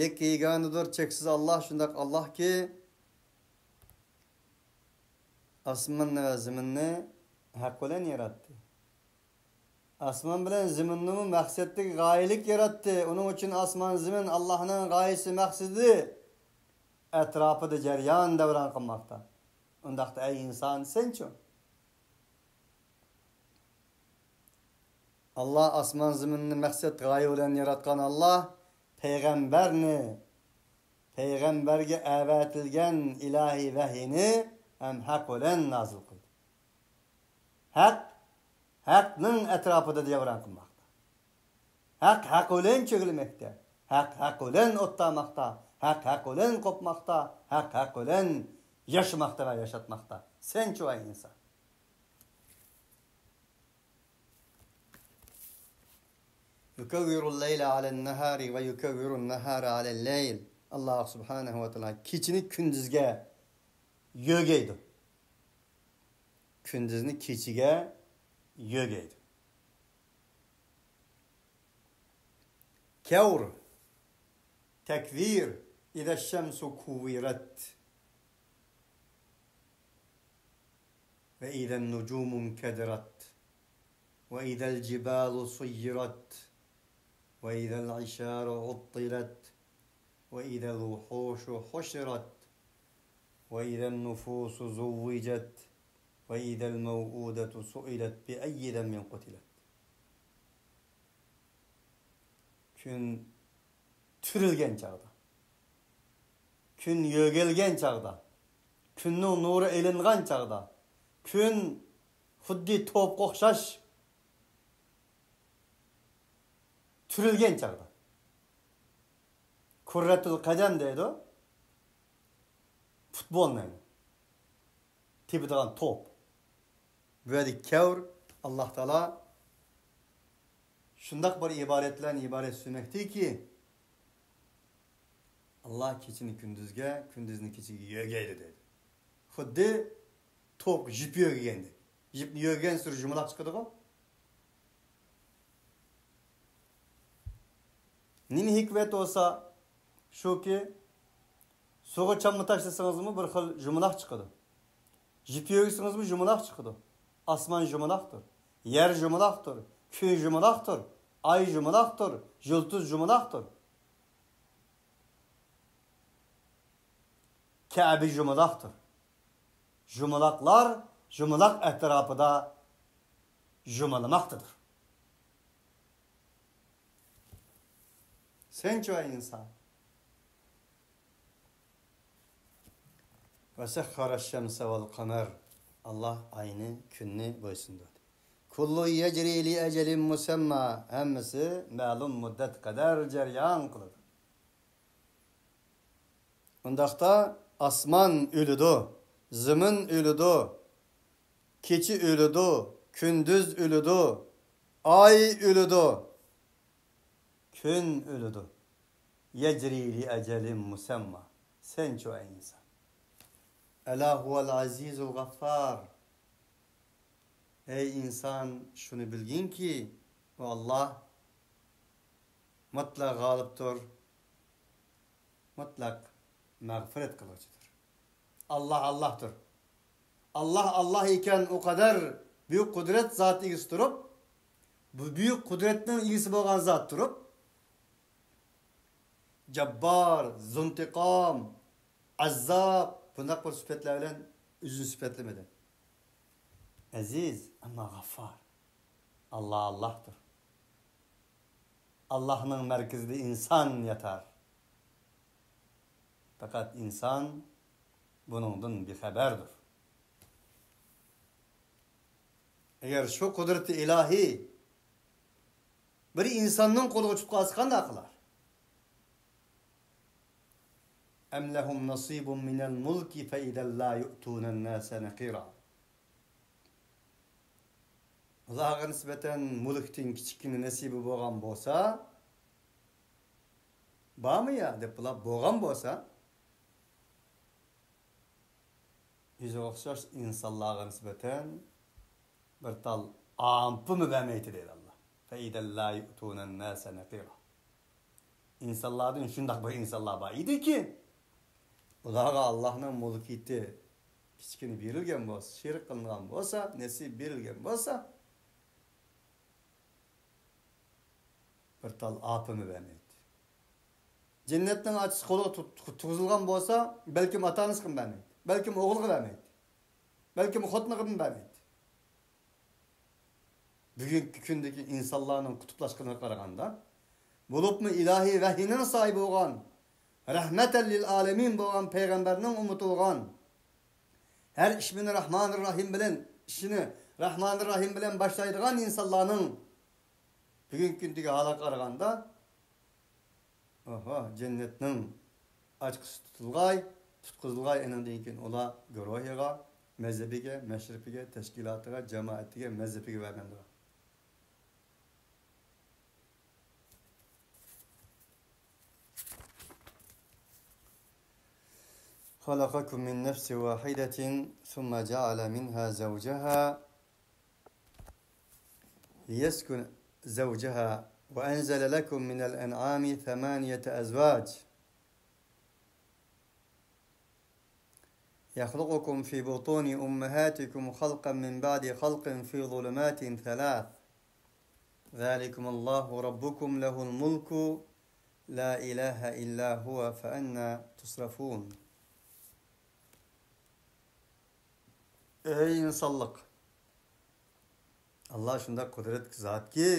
يەككە يېگانىدۇر، چەكسىز ئاللا، شۇنداق ئاللاكى، ئاسمان ۋە زېمىننى ھەق بىلەن ياراتتى. ئاسمان بىلەن زېمىننىمۇ مەقسەتلىك، غايىلىك ياراتتى. ئۇنىڭ ئۈچۈن ئاسمان، زېمىن ئاللانىڭ غايىسى، مەقسىتى، ئەتراپىدا جەريان، دەۋران قىلماقتا. ئۇنداقتا، ئەي ئىنسان، سەنچۇ؟ ئاللا ئاسمان زېمىننى مەقسەت، غايە بىلەن ياراتقان ئاللا پەيغەمبەرنى، پەيغەمبەرگە ئەۋەتىلگەن ئىلاھىي ۋەھىينى ھەم ھەق بىلەن نازىل قىلدى. ھەق ھەقنىڭ ئەتراپىدا دەۋران قىلماقتا. ھەق ھەق بىلەن چۆگىلىمەكتە. ھەق ھەق بىلەن ئوتلاماقتا. ھەق ھەق بىلەن قوپماقتا. ھەق ھەق بىلەن ياشىماقتا ۋە ياشاتماقتا. سەنچۇ، ئەي ئىنسان؟ يكور الليل على النهار ويكور النهار على الليل. ئاللا سۇبھانەھۇ ۋە تائالا كېچىنى كۈندۈزگە يۆگەيدۇ. كۈندۈزنى كېچىگە يۆگەيدۇ. كەۋر، تەكۋىر، إذا الشمس كورت، وإذا النجوم انكدرت، وإذا الجبال سيرت، وإذا العشار عطلت، وإذا الوحوش حشرت، وإذا النفوس زوجت، وإذا الموءودة سئلت بأي ذنب قتلت. كۈن تۈرۈلگەن چاغدا، كۈن يۆگەلگەن چاغدا، كۈننىڭ نۇرى ئېلىنغان چاغدا، كۈن خۇددى توپقا ئوخشاش تۈرۈلگەن چاغدا. كۇررەتۇل قەدەم دەيدۇ. پۇتبولنى تېپىدىغان توپ. بۇ يەردىكى كەۋر، ئاللا تائالا شۇنداق بىر ئىبارەت بىلەن ئىبارەت سۆزلىمەكتىكى، ئاللا كېچىنى كۈندۈزگە، كۈندۈزنى كېچىگە يۆگەيدۇ دەيدۇ. خۇددى توق يىپ يۆگىگەندەك. يىپنى يۆگىگەنسېرى يۇمىلاق چىقىدىغۇ. نېمە ھېكمەت بولسا، شۇكى، سۇغا چامما تاشلىسىڭىزمۇ بىر خىل يۇمىلاق چىقىدۇ. يىپ يۆگىسىڭىزمۇ يۇمىلاق چىقىدۇ. ئاسمان يۇمىلاقتۇر. يەر يۇمىلاقتۇر. كۈن يۇمىلاقتۇر. ئاي يۇمىلاقتۇر. يۇلتۇز يۇمىلاقتۇر. كەبە يۇمىلاقتۇر. يۇمىلاقلار يۇمىلاق ئەتراپىدا يۇمىلىماقتىدۇر. سەنچۇ ئەي ئىنسان؟ وسخر الشمس والقمر. ئاللا ئاينى، كۈننى بويسۇندۇردى. كل يجري لأجل مسمى. ھەممىسى مەلۇم مۇددەت قەدەر جەريان قىلىدۇ. ئۇنداقتا ئاسمان ئۆلىدۇ، زېمىن ئۆلىدۇ، كېچە ئۆلىدۇ، كۈندۈز ئۆلىدۇ، ئاي ئۆلىدۇ، كۈن ئۆلىدۇ. يجري لأجل مسمى. سەنچۇ، ئەي ئىنسان؟ ألا هو العزيز الغفار. ئەي ئىنسان، شۇنى بىلگىنكى، ئۇ ئاللاھ مۇتلەق غالىبتۇر، مۇتلەق مەغپىرەت قىلغۇچىدۇر. ئاللاھ ئاللاھتۇر. ئاللاھ ئاللاھ ئىكەن، ئۇ قەدەر بۈيۈك قۇدرەت زاتى ئىگىسى تۇرۇپ، بۇ بۈيۈك قۇدرەتنىڭ ئىگىسى بولغان زات تۇرۇپ، جاببار، زۇنتىقام، ئەززاب، بۇنداق بىر سۈپەتلەر بىلەن ئۆزىنى سۈپەتلىمىدى. ئەزىز، ئەمما غەففار. ئاللاھ ئاللاھتۇر. ئاللاھنىڭ مەركىزىدە ئىنسان ياتار. پەقەت ئىنسان بۇنىڭدىن بىخەبەردۇر. ئەگەر شۇ قۇدرىتى ئىلاھىي بىر ئىنساننىڭ قولىغا چۈشۈپ قالسا، قانداق قىلار؟ أم لهم نصيب من الملك فإذا لا يؤتون الناس نقيرا. ئۇلارغا نىسبەتەن مۈلۈكتىن كىچىككىنە نېسىبى بولغان بولسا، بارمۇ يا دەپ، بۇلار بولغان بولسا، بىزگە ئوخشاش ئىنسانلارغا نىسبەتەن بىر تال ئاپىمۇ بەرمەيتتى دەيدۇ ئاللاھ. فإذا لا يؤتون الناس نقيرا. ئىنسانلاردىن شۇنداق بىر ئىنسانلار بار ئىدىكى، ئۇلارغا ئاللاھنىڭ مۈلكىيىتى كىچىككىنە بېرىلگەن بولسا، شېرىك قىلىنغان بولسا، نېسىپ بېرىلگەن بولسا، بىر تال ئاپىمۇ بەرمەيتتى. جەننەتنىڭ ئاچقۇچى قولىغا تۇت-، تۇتقۇزۇلغان بولسا، بەلكىم ئاتا-ئانىسىغىمۇ بەرمەيتتى. بەلكىم ئوغلىغا بەرمەيتتى. بەلكىم خوتۇنىغىمۇ بەرمەيتتى. بۈگۈنكى كۈندىكى ئىنسانلارنىڭ قۇتۇپلاشقىنىغا قارىغاندا، بولۇپمۇ ئىلاھىي ۋەھىينىڭ ساھىبى بولغان، رەھمەتەن لىل ئالەمىن بولغان پەيغەمبەرنىڭ ئۈممىتى بولغان، ھەر ئىش بىلەن رەھمانىر رەھىم بىلەن، ئىشىنى رەھمانىر رەھىم بىلەن باشلايدىغان ئىنسانلارنىڭ بۈگۈنكى كۈندىكى ھالىغا قارىغاندا، ئوھو، جەننەتنىڭ ئاچقۇچى تۇتۇلغاي، تۇتقۇزۇلغاي، ئېنىڭدىن كېيىن ئۇلار گۇرۇھىغا، مەزھىپىگە، مەشرىپىگە، تەشكىلاتىغا، جامائىتىگە، مەزھىپىگە بەرمەمدۇ. خلقكم من نفس واحدة ثم جعل منها زوجها ليسكن زوجها وأنزل لكم من الأنعام ثمانية أزواج يخلقكم في بطون أمهاتكم خلقا من بعد خلق في ظلمات ثلاث ذلكم الله ربكم له الملك لا إله إلا هو فأنى تصرفون. ئەي ئىنسانلىق! ئاللاھ شۇنداق قۇدرەتلىك زاتكى،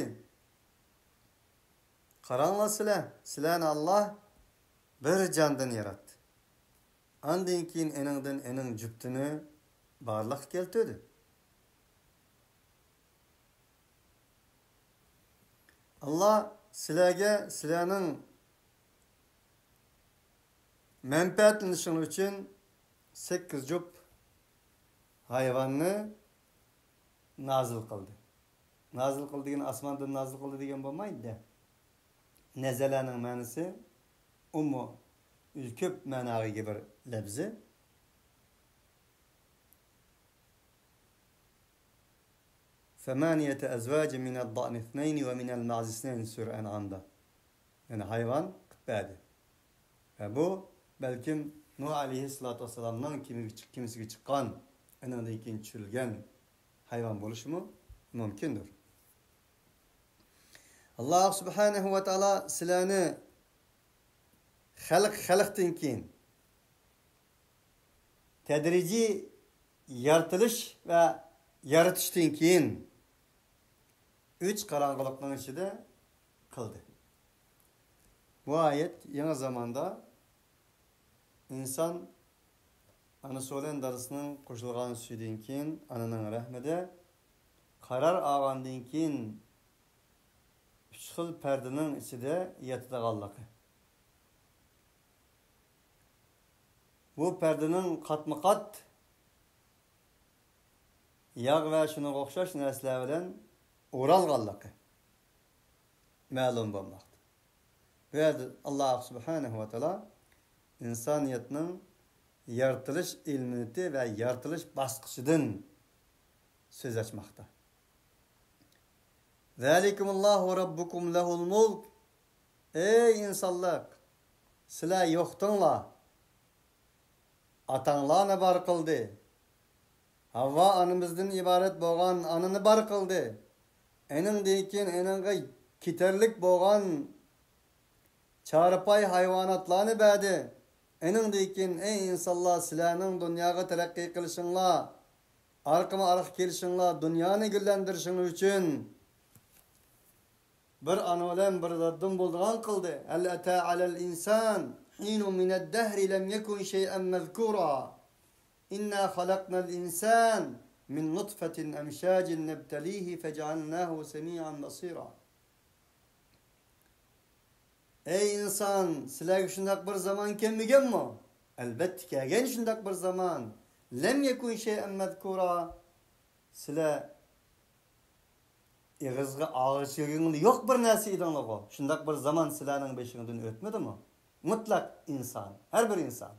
قاراڭلار سىلەر، سىلەرنى ئاللاھ بىر جاندىن ياراتتى. ئاندىن كېيىن ئېنىڭدىن ئېنىڭ جۈپتىنى بارلىققا كەلتۈردى. ئاللاھ سىلەرگە، سىلەرنىڭ مەنپەئەتلىنىشىڭلار ئۈچۈن سەككىز جۈپ ھايۋاننى نازىل قىلدى. نازىل قىلدى دېگەن ئاسماندىن نازىل قىلدى دېگەن بولمايدۇ. نەزەلەنىڭ مەنىسى ئۇمۇ كۆپ مەناغا ئىگە بىر لەپزى. ثمانية أزواج من الضأن اثنين ومن المعز اثنين سۈرە ئەنئامدا. يەنى ھايۋان قىلىپ بەردى. ۋە بۇ بەلكىم نۇھ ئەلەيھىسسالاتۇ ۋەسسالامنىڭ كېمىگە چىق-، كېمىسىگە چىققان، ئېنىڭدىن كېيىن چۈشۈرۈلگەن ھايۋان بولۇشىمۇ مۇمكىندۇر. ئاللاھ سۇبھانەھۇ ۋە تائالا سىلەرنى خەلق، خەلقتىن كېيىن تەدرىجىي يارىتىلىش ۋە يارىتىشتىن كېيىن ئۈچ قاراڭغۇلۇقنىڭ ئىچىدە قىلدى. بۇ ئايەت يېڭى زاماندا ئىنسان ئانا سۇ بىلەن دادىسىنىڭ قوشۇلغان سۈيىدىن كېيىن ئانىنىڭ رەھمىدە قارار ئالغاندىن كېيىن ئۈچ خىل پەردىنىڭ ئىچىدە ياتىدىغانلىقى. بۇ پەردىنىڭ قاتمۇ قات ياغ ۋە شۇنىڭغا ئوخشاش نەرسىلەر بىلەن ئورالغانلىقى مەلۇم بولماقتا. بۇ يەردە ئاللاھ سۇبھانەھۇ ۋە تائالا ئىنسانىيەتنىڭ يارىتىلىش ئىلمىنى ۋە يارىتىلىش باسقۇچىدىن سۆز ئاچماقتا. ذلكم الله ربكم له الملك. ئەي ئىنسانلىق، سىلەر يوقتىڭلار. ئاتاڭلارنى بار قىلدى. ھاۋۋا ئانىمىزدىن ئىبارەت بولغان ئانىنى بار قىلدى. ئېنىڭدىن كېيىن ئېنىڭغا كېتەرلىك بولغان چارپاي ھايۋاناتلارنى بەردى. ئېنىڭدىن كېيىن، ئەي ئىنسانلار، سىلەرنىڭ دۇنياغا تەرەققىي قىلىشىڭلار، ئارقىمۇ ئارقا كېلىشىڭلار، دۇنيانى گۈللەندۈرۈشۈڭلار ئۈچۈن بىر ئانا بىلەن بىر دادىدىن بولىدىغان قىلدى. هل أتى على الإنسان حين من الدهر لم يكن شيئا مذكورا. إنا خلقنا الإنسان من نطفة أمشاج نبتليه فجعلناه سميعا بصيرا. ئەي ئىنسان، سىلەرگە شۇنداق بىر زامان كەلمىگەنمۇ؟ ئەلبەتتە كەلگەن شۇنداق بىر زامان. لم يكن شيئا مذكورا. سىلەر ئېغىزغا ئالغۇچىلىكىڭلار يوق بىر نەرسە ئىدىڭلارغۇ. شۇنداق بىر زامان سىلەرنىڭ بېشىڭدىن ئۆتمىدىمۇ؟ مۇتلەق ئىنسان، ھەر بىر ئىنسان.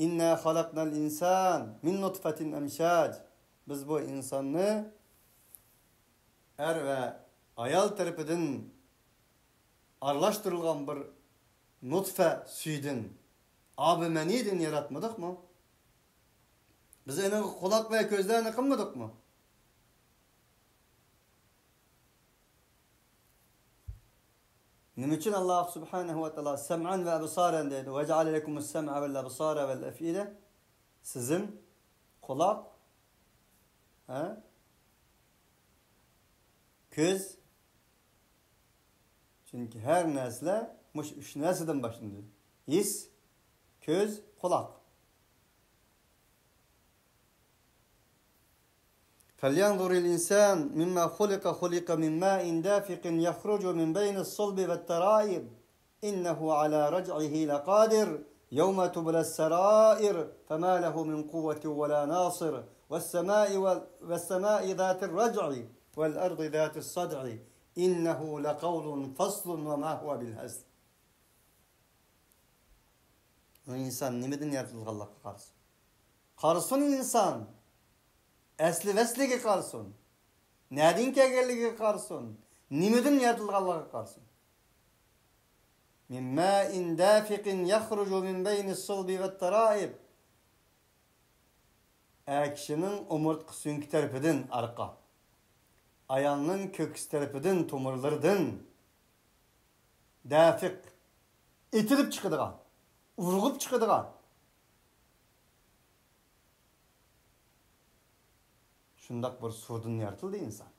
إنا خلقنا الإنسان من نطفة أمشاج. بىز بۇ ئىنساننى ئەر ۋە ئايال تەرىپىدىن ئارىلاشتۇرۇلغان بىر نۇتفە سۈيىدىن، ئابىمەنىدىن ياراتمىدۇقمۇ؟ بىز ئېنىڭغا قۇلاق ۋە كۆزلەرنى قىلمىدۇقمۇ؟ نېمە ئۈچۈن ئاللاھ سۇبھانەھۇ ۋە تائالا سەمئەن ۋە ئەبسارەن دەيدۇ؟ وجعل لكم السمع والأبصار والأفئدة. سېزىم، قۇلاق، ھە؟ كۆز. چۈنكى ھەر نەرسىلەر مۇشۇ ئۈچ نەرسىدىن باشلىنىدۇ. ھېس، كۆز، قۇلاق. فلينظر الإنسان مما خلق، خلق من ماء دافق يخرج من بين الصلب والترائب، إنه على رجعه لقادر، يوم تبلى السرائر، فما له من قوة ولا ناصر، والسماء و-، والسماء ذات الرجع، والأرض ذات الصدع، إنه لقول فصل وما هو بالهزل. ئۇ ئىنسان نېمىدىن يارىتىلغانلىقىغا قارىسۇن. قارىسۇن ئىنسان. ئەسلى ۋەسلىگە قارىسۇن. نەدىن كەلگەنلىكىگە قارىسۇن. نېمىدىن يارىتىلغانلىقىغا قارىسۇن. من ماء دافق يخرج من بين الصلب والترائب. ئەر كىشىنىڭ ئومۇرتقا سۆڭىكى تەرىپىدىن ئارقا، ئايالنىڭ كۆكسى تەرىپىدىن، تومۇرلىرىدىن دافىق، ئېتىلىپ چىقىدىغان، ئۇرغۇپ چىقىدىغان شۇنداق بىر سۇدىن يارىتىلدى ئىنسان.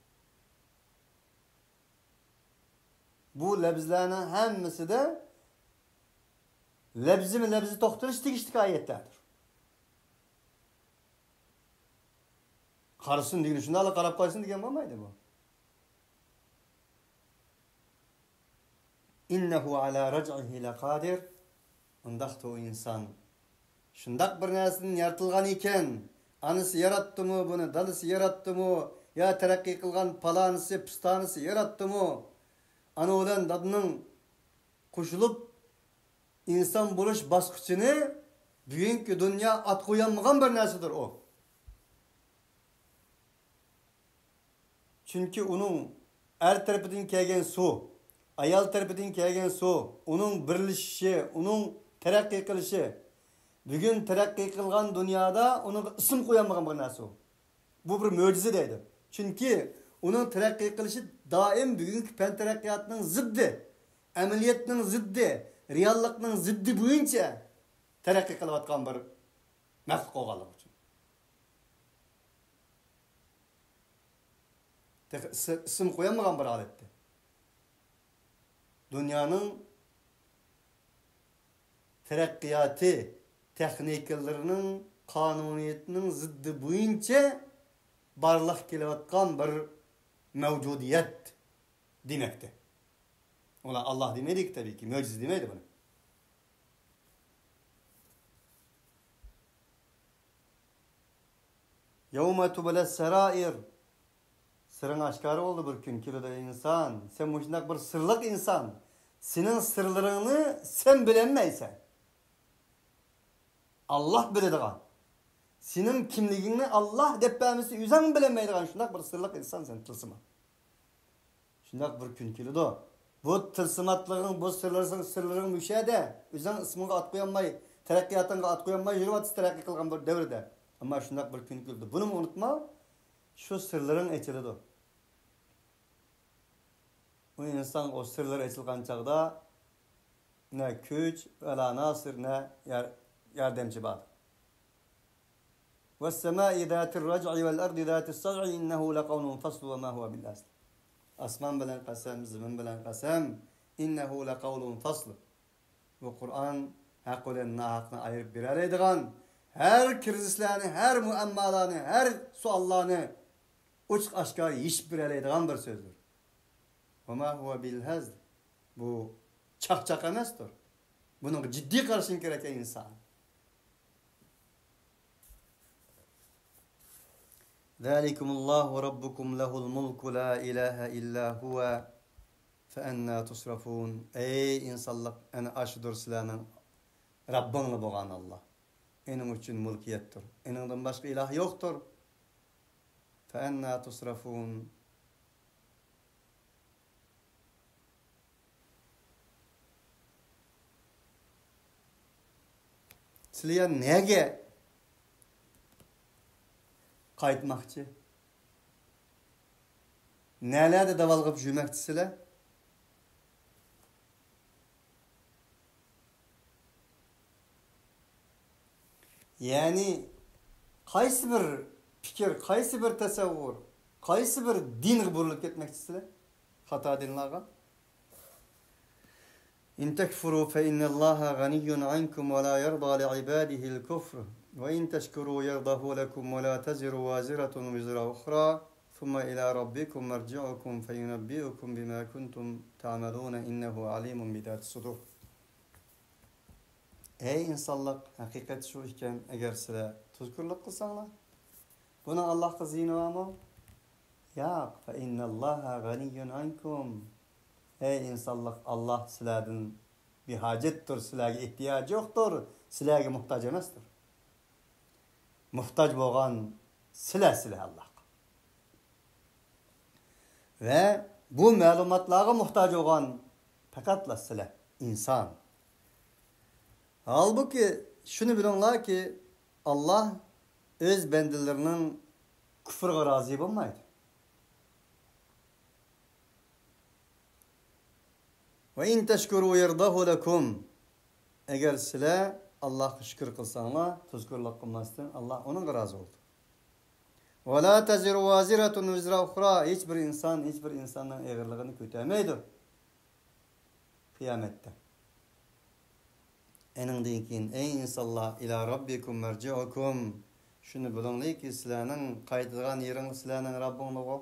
بۇ لەپزىلەرنىڭ ھەممىسىدە لەپزىمۇ لەپزى توختىلىش تېگىشلىك ئايەتلەردۇر. قارىسۇن دېگىنى شۇنداقلا قاراپ قويسۇن دېگەن بولمايدۇ بۇ. إنه على رجعه لقادر. ئۇنداقتا ئۇ ئىنسان شۇنداق بىر نەرسىدىن يارىتىلغان ئىكەن، ئانىسى ياراتتىمۇ بۇنى، دادىسى ياراتتىمۇ، يا تەرەققىي قىلغان پالانىسى، پىستانىسى ياراتتىمۇ، ئانا بىلەن دادىنىڭ قوشۇلۇپ ئىنسان بولۇش باسقۇچىنى بۈگۈنكى دۇنيا ئات قويالمىغان بىر نەرسىدۇر ئۇ. چۈنكى ئۇنىڭ ئەر تەرىپىدىن كەلگەن سۇ، ئايال تەرىپىدىن كەلگەن سۇ، ئۇنىڭ بىرلىشىشى، ئۇنىڭ تەرەققىي قىلىشى، بۈگۈن تەرەققىي قىلغان دۇنيادا ئۇنىڭغا ئىسىم قويالمىغان بىر نەرسە ئۇ. بۇ بىر مۆجىزە دەيدۇ. چۈنكى ئۇنىڭ تەرەققىي قىلىشى دائىم بۈگۈنكى پەن تەرەققىياتنىڭ زىددى، ئەمەلىيەتنىڭ زىددى، رېئاللىقنىڭ زىددى بويىچە تەرەققىي قىلىۋاتقان بىر مەخلۇق بولغانلىقى ئۈچۈن. تېخى ئىس-، ئىسىم قويالمىغان بىر ھالەتتە. دۇنيانىڭ تەرەققىياتى، تېخنىكىلىرىنىڭ قانۇنىيىتىنىڭ زىددى بويىچە بارلىققا كېلىۋاتقان بىر مەۋجۇدىيەت دېمەكتە. ئۇلار ئاللاھ دېمەيدۇ، تەبىئىيكى، مۆجىزە دېمەيدۇ بۇنى. يَوْمَ تُبْلَى السَّرَائِرُ. سىرىڭ ئاشكارا بولىدۇ، بىر كۈن كېلىدۇ، ئىنسان. سەن مۇشۇنداق بىر سىرلىق ئىنسان. سېنىڭ سىرلىرىڭنى سەن بىلەلمەيسەن. ئاللاھ بىلىدىغان. سېنىڭ كىملىكىڭنى ئاللاھ دەپ بەرمىسە، ئۆزۈڭ بىلەلمەيدىغان شۇنداق بىر سىرلىق ئىنسان سەن، تىلسىمات. شۇنداق بىر كۈن كېلىدۇ. بۇ تىلسىماتلىقىڭ، بۇ سىرلىرىڭ، سىرلىرىڭ مۇشۇ يەردە. ئۆزۈڭ ئىسمىڭغا ئات قويالماي، تەرەققىياتىڭغا ئات قويالماي يۈرۈۋاتىسەن تەرەققىي قىلغان بىر دەۋردە. ئەمما شۇنداق بىر كۈن كېلىدۇ. بۇنىمۇ ئۇنتۇما، شۇ سىرلىرىڭ ئېچىلىدۇ. ئۇ ئىنسانغا ئۇ سىرلىرى ئېچىلغان چاغدا نە كۈچ، ۋەلا ناسىر، نە يار-، ياردەمچى بار. وَالسَّمَاءِ ذَاتِ الرَّجْعِ وَالْأَرْضِ ذَاتِ الصَّدْعِ إِنَّهُ لَقَوْلٌ فَصْلٌ وَمَا هُوَ بِالْهَزْلِ. ئاسمان بىلەن قەسەم، زېمىن بىلەن قەسەم. إِنَّهُ لَقَوْلٌ فَصْلٌ. بۇ قۇرئان ھەق بىلەن ناھەقنى ئايرىپ بېرەلەيدىغان، ھەر كىرىزىسلەرنى، ھەر مۇئەممالارنى، ھەر سوئاللارنى ئوچۇق ئاشكارا يېشىپ بېرەلەيدىغان بىر سۆزدۇر. وَمَا هُوَ بِالْهَزْلِ. بۇ چاقچاق ئەمەستۇر. بۇنىڭغا جىددىي قارىشىڭ كېرەك، ئەي ئىنسان. ذَلِكُمُ اللَّهُ رَبُّكُمْ لَهُ الْمُلْكُ لَا إِلَهَ إِلَّا هُوَ فَأَنَّى تُصْرَفُونَ. ئەي ئىنسانلىق، ئەنە ئاشۇدۇر سىلەرنىڭ رەببىڭلار بولغان ئاللاھ. ئېنىڭ ئۈچۈن مۈلكىيەتتۇر. ئېنىڭدىن باشقا ئىلاھ يوقتۇر. فَأَنَّى تُصْرَفُونَ. سىلەر يەنە نەگە قايتماقچى؟ نەلەردە داۋالغىپ يۈرمەكچىسىلەر؟ يەنى قايسى بىر پىكىر، قايسى بىر تەسەۋۋۇر، قايسى بىر دىنغا بۇرۇلۇپ كەتمەكچىسىلەر؟ خاتا دىنلارغا. إِن تَكْفُرُوا فَإِنَّ اللَّهَ غَنِيٌّ عَنْكُمْ وَلَا يَرْضَى لِعِبَادِهِ الْكُفْرَ وَإِن تَشْكُرُوا يَرْضَهُ لَكُمْ وَلَا تَزِرُ وَازِرَةٌ وِزْرَ أُخْرَىٰ ثُمَّ إِلَىٰ رَبِّكُمْ مَرْجِعُكُمْ فَيُنَبِّئُكُم بِمَا كُنتُمْ تَعْمَلُونَ إِنَّهُ عَلِيمٌ بِذَاتِ الصُّدُورِ. ئەي ئىنسانلار، ھەقىقەت شۇ ئىكەن، ئەگەر سىلەر تۇزكورلۇق قىلساڭلار، بۇنىڭ ئاللاھقا زىيىنى بارمۇ؟ ياق. فَإِنَّ اللَّهَ غَنِيٌّ عَنْكُمْ. ئەي ئىنسانلار، ئاللاھ سىلەردىن بىھاجەتتۇر، سىلەرگە ئېھتىياجى يوقتۇر، سىلەرگە موھتاج ئەمەستۇر. موھتاج بولغان سىلەر، سىلەر ئاللاھقا. ۋە بۇ مەلۇماتلارغا موھتاج بولغان پەقەتلا سىلەر، ئىنسان. ھالبۇكى، شۇنى بىلىڭلاركى، ئاللاھ ئۆز بەندىلىرىنىڭ كۇفرىغا رازى بولمايدۇ. وَإِن تَشْكُرُوا يَرْضَهُ لَكُمْ. ئەگەر سىلەر ئاللاھقا شۈكۈر قىلساڭلار، تۇزكورلۇق قىلماستىن، ئاللاھ ئۇنىڭغا رازى بولىدۇ. وَلَا تَزِرُ وَازِرَةٌ وِزْرَ أُخْرَىٰ. ھېچ بىر ئىنسان، ھېچ بىر ئىنساننىڭ ئېغىرلىقىنى كۆتەرمەيدۇ قىيامەتتە. ئېنىڭدىن كېيىن، ئەي ئىنسانلار، إِلَىٰ رَبِّكُم مَّرْجِعُكُم. شۇنى بىلىڭلاركى، سىلەرنىڭ قايتىدىغان يېرىڭلار سىلەرنىڭ رەببىڭلارغۇ.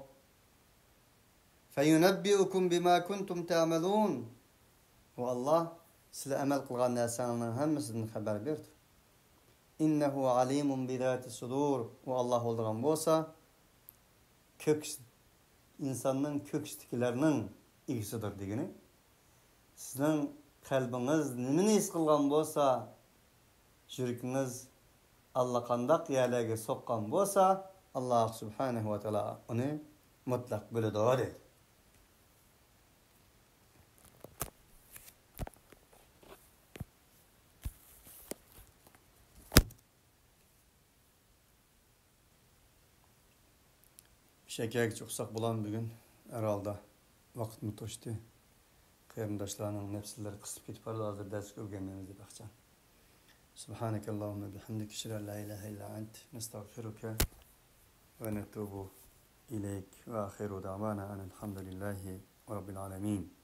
فَيُنَبِّئُكُم بِمَا كُنتُمْ تَعْمَلُونَ. ئۇ ئاللاھ سىلەر ئەمەل قىلغان نەرسەڭلارنىڭ ھەممىسىدىن خەۋەر بېرىدۇ. إِنَّهُ عَلِيمٌ بِذَاتِ الصُّدُورِ. ئۇ ئاللاھ بولىدىغان بولسا، كۆكس-، ئىنساننىڭ كۆكسىدىكىلەرنىڭ ئىگىسىدۇر دېگىنى. سىزنىڭ قەلبىڭىز نېمىنى ھېس قىلغان بولسا، يۈرىكىڭىز ئاللىقانداق يەرلەرگە سوققان بولسا، ئاللاھ سۇبھانەھۇ ۋە تائالا ئۇنى مۇتلەق بىلىدۇ، دەيدۇ. شەكەرگىچە ئۇقساق بولامدۇ بۈگۈن؟ ھەر ھالدا ۋاقىتمۇ توشتى. قېرىنداشلارنىڭ نەپسىلىرى قىسىپ كېتىپ بارىدۇ، ھازىر دەرسكە ئۆگەنمەيمىز دەپ ئاقچان. سبحانك اللهم وبحمدك، أشهد أن لا إله إلا أنت، نستغفرك ونتوب إليك، وآخر دعوانا أن الحمد لله رب العالمين.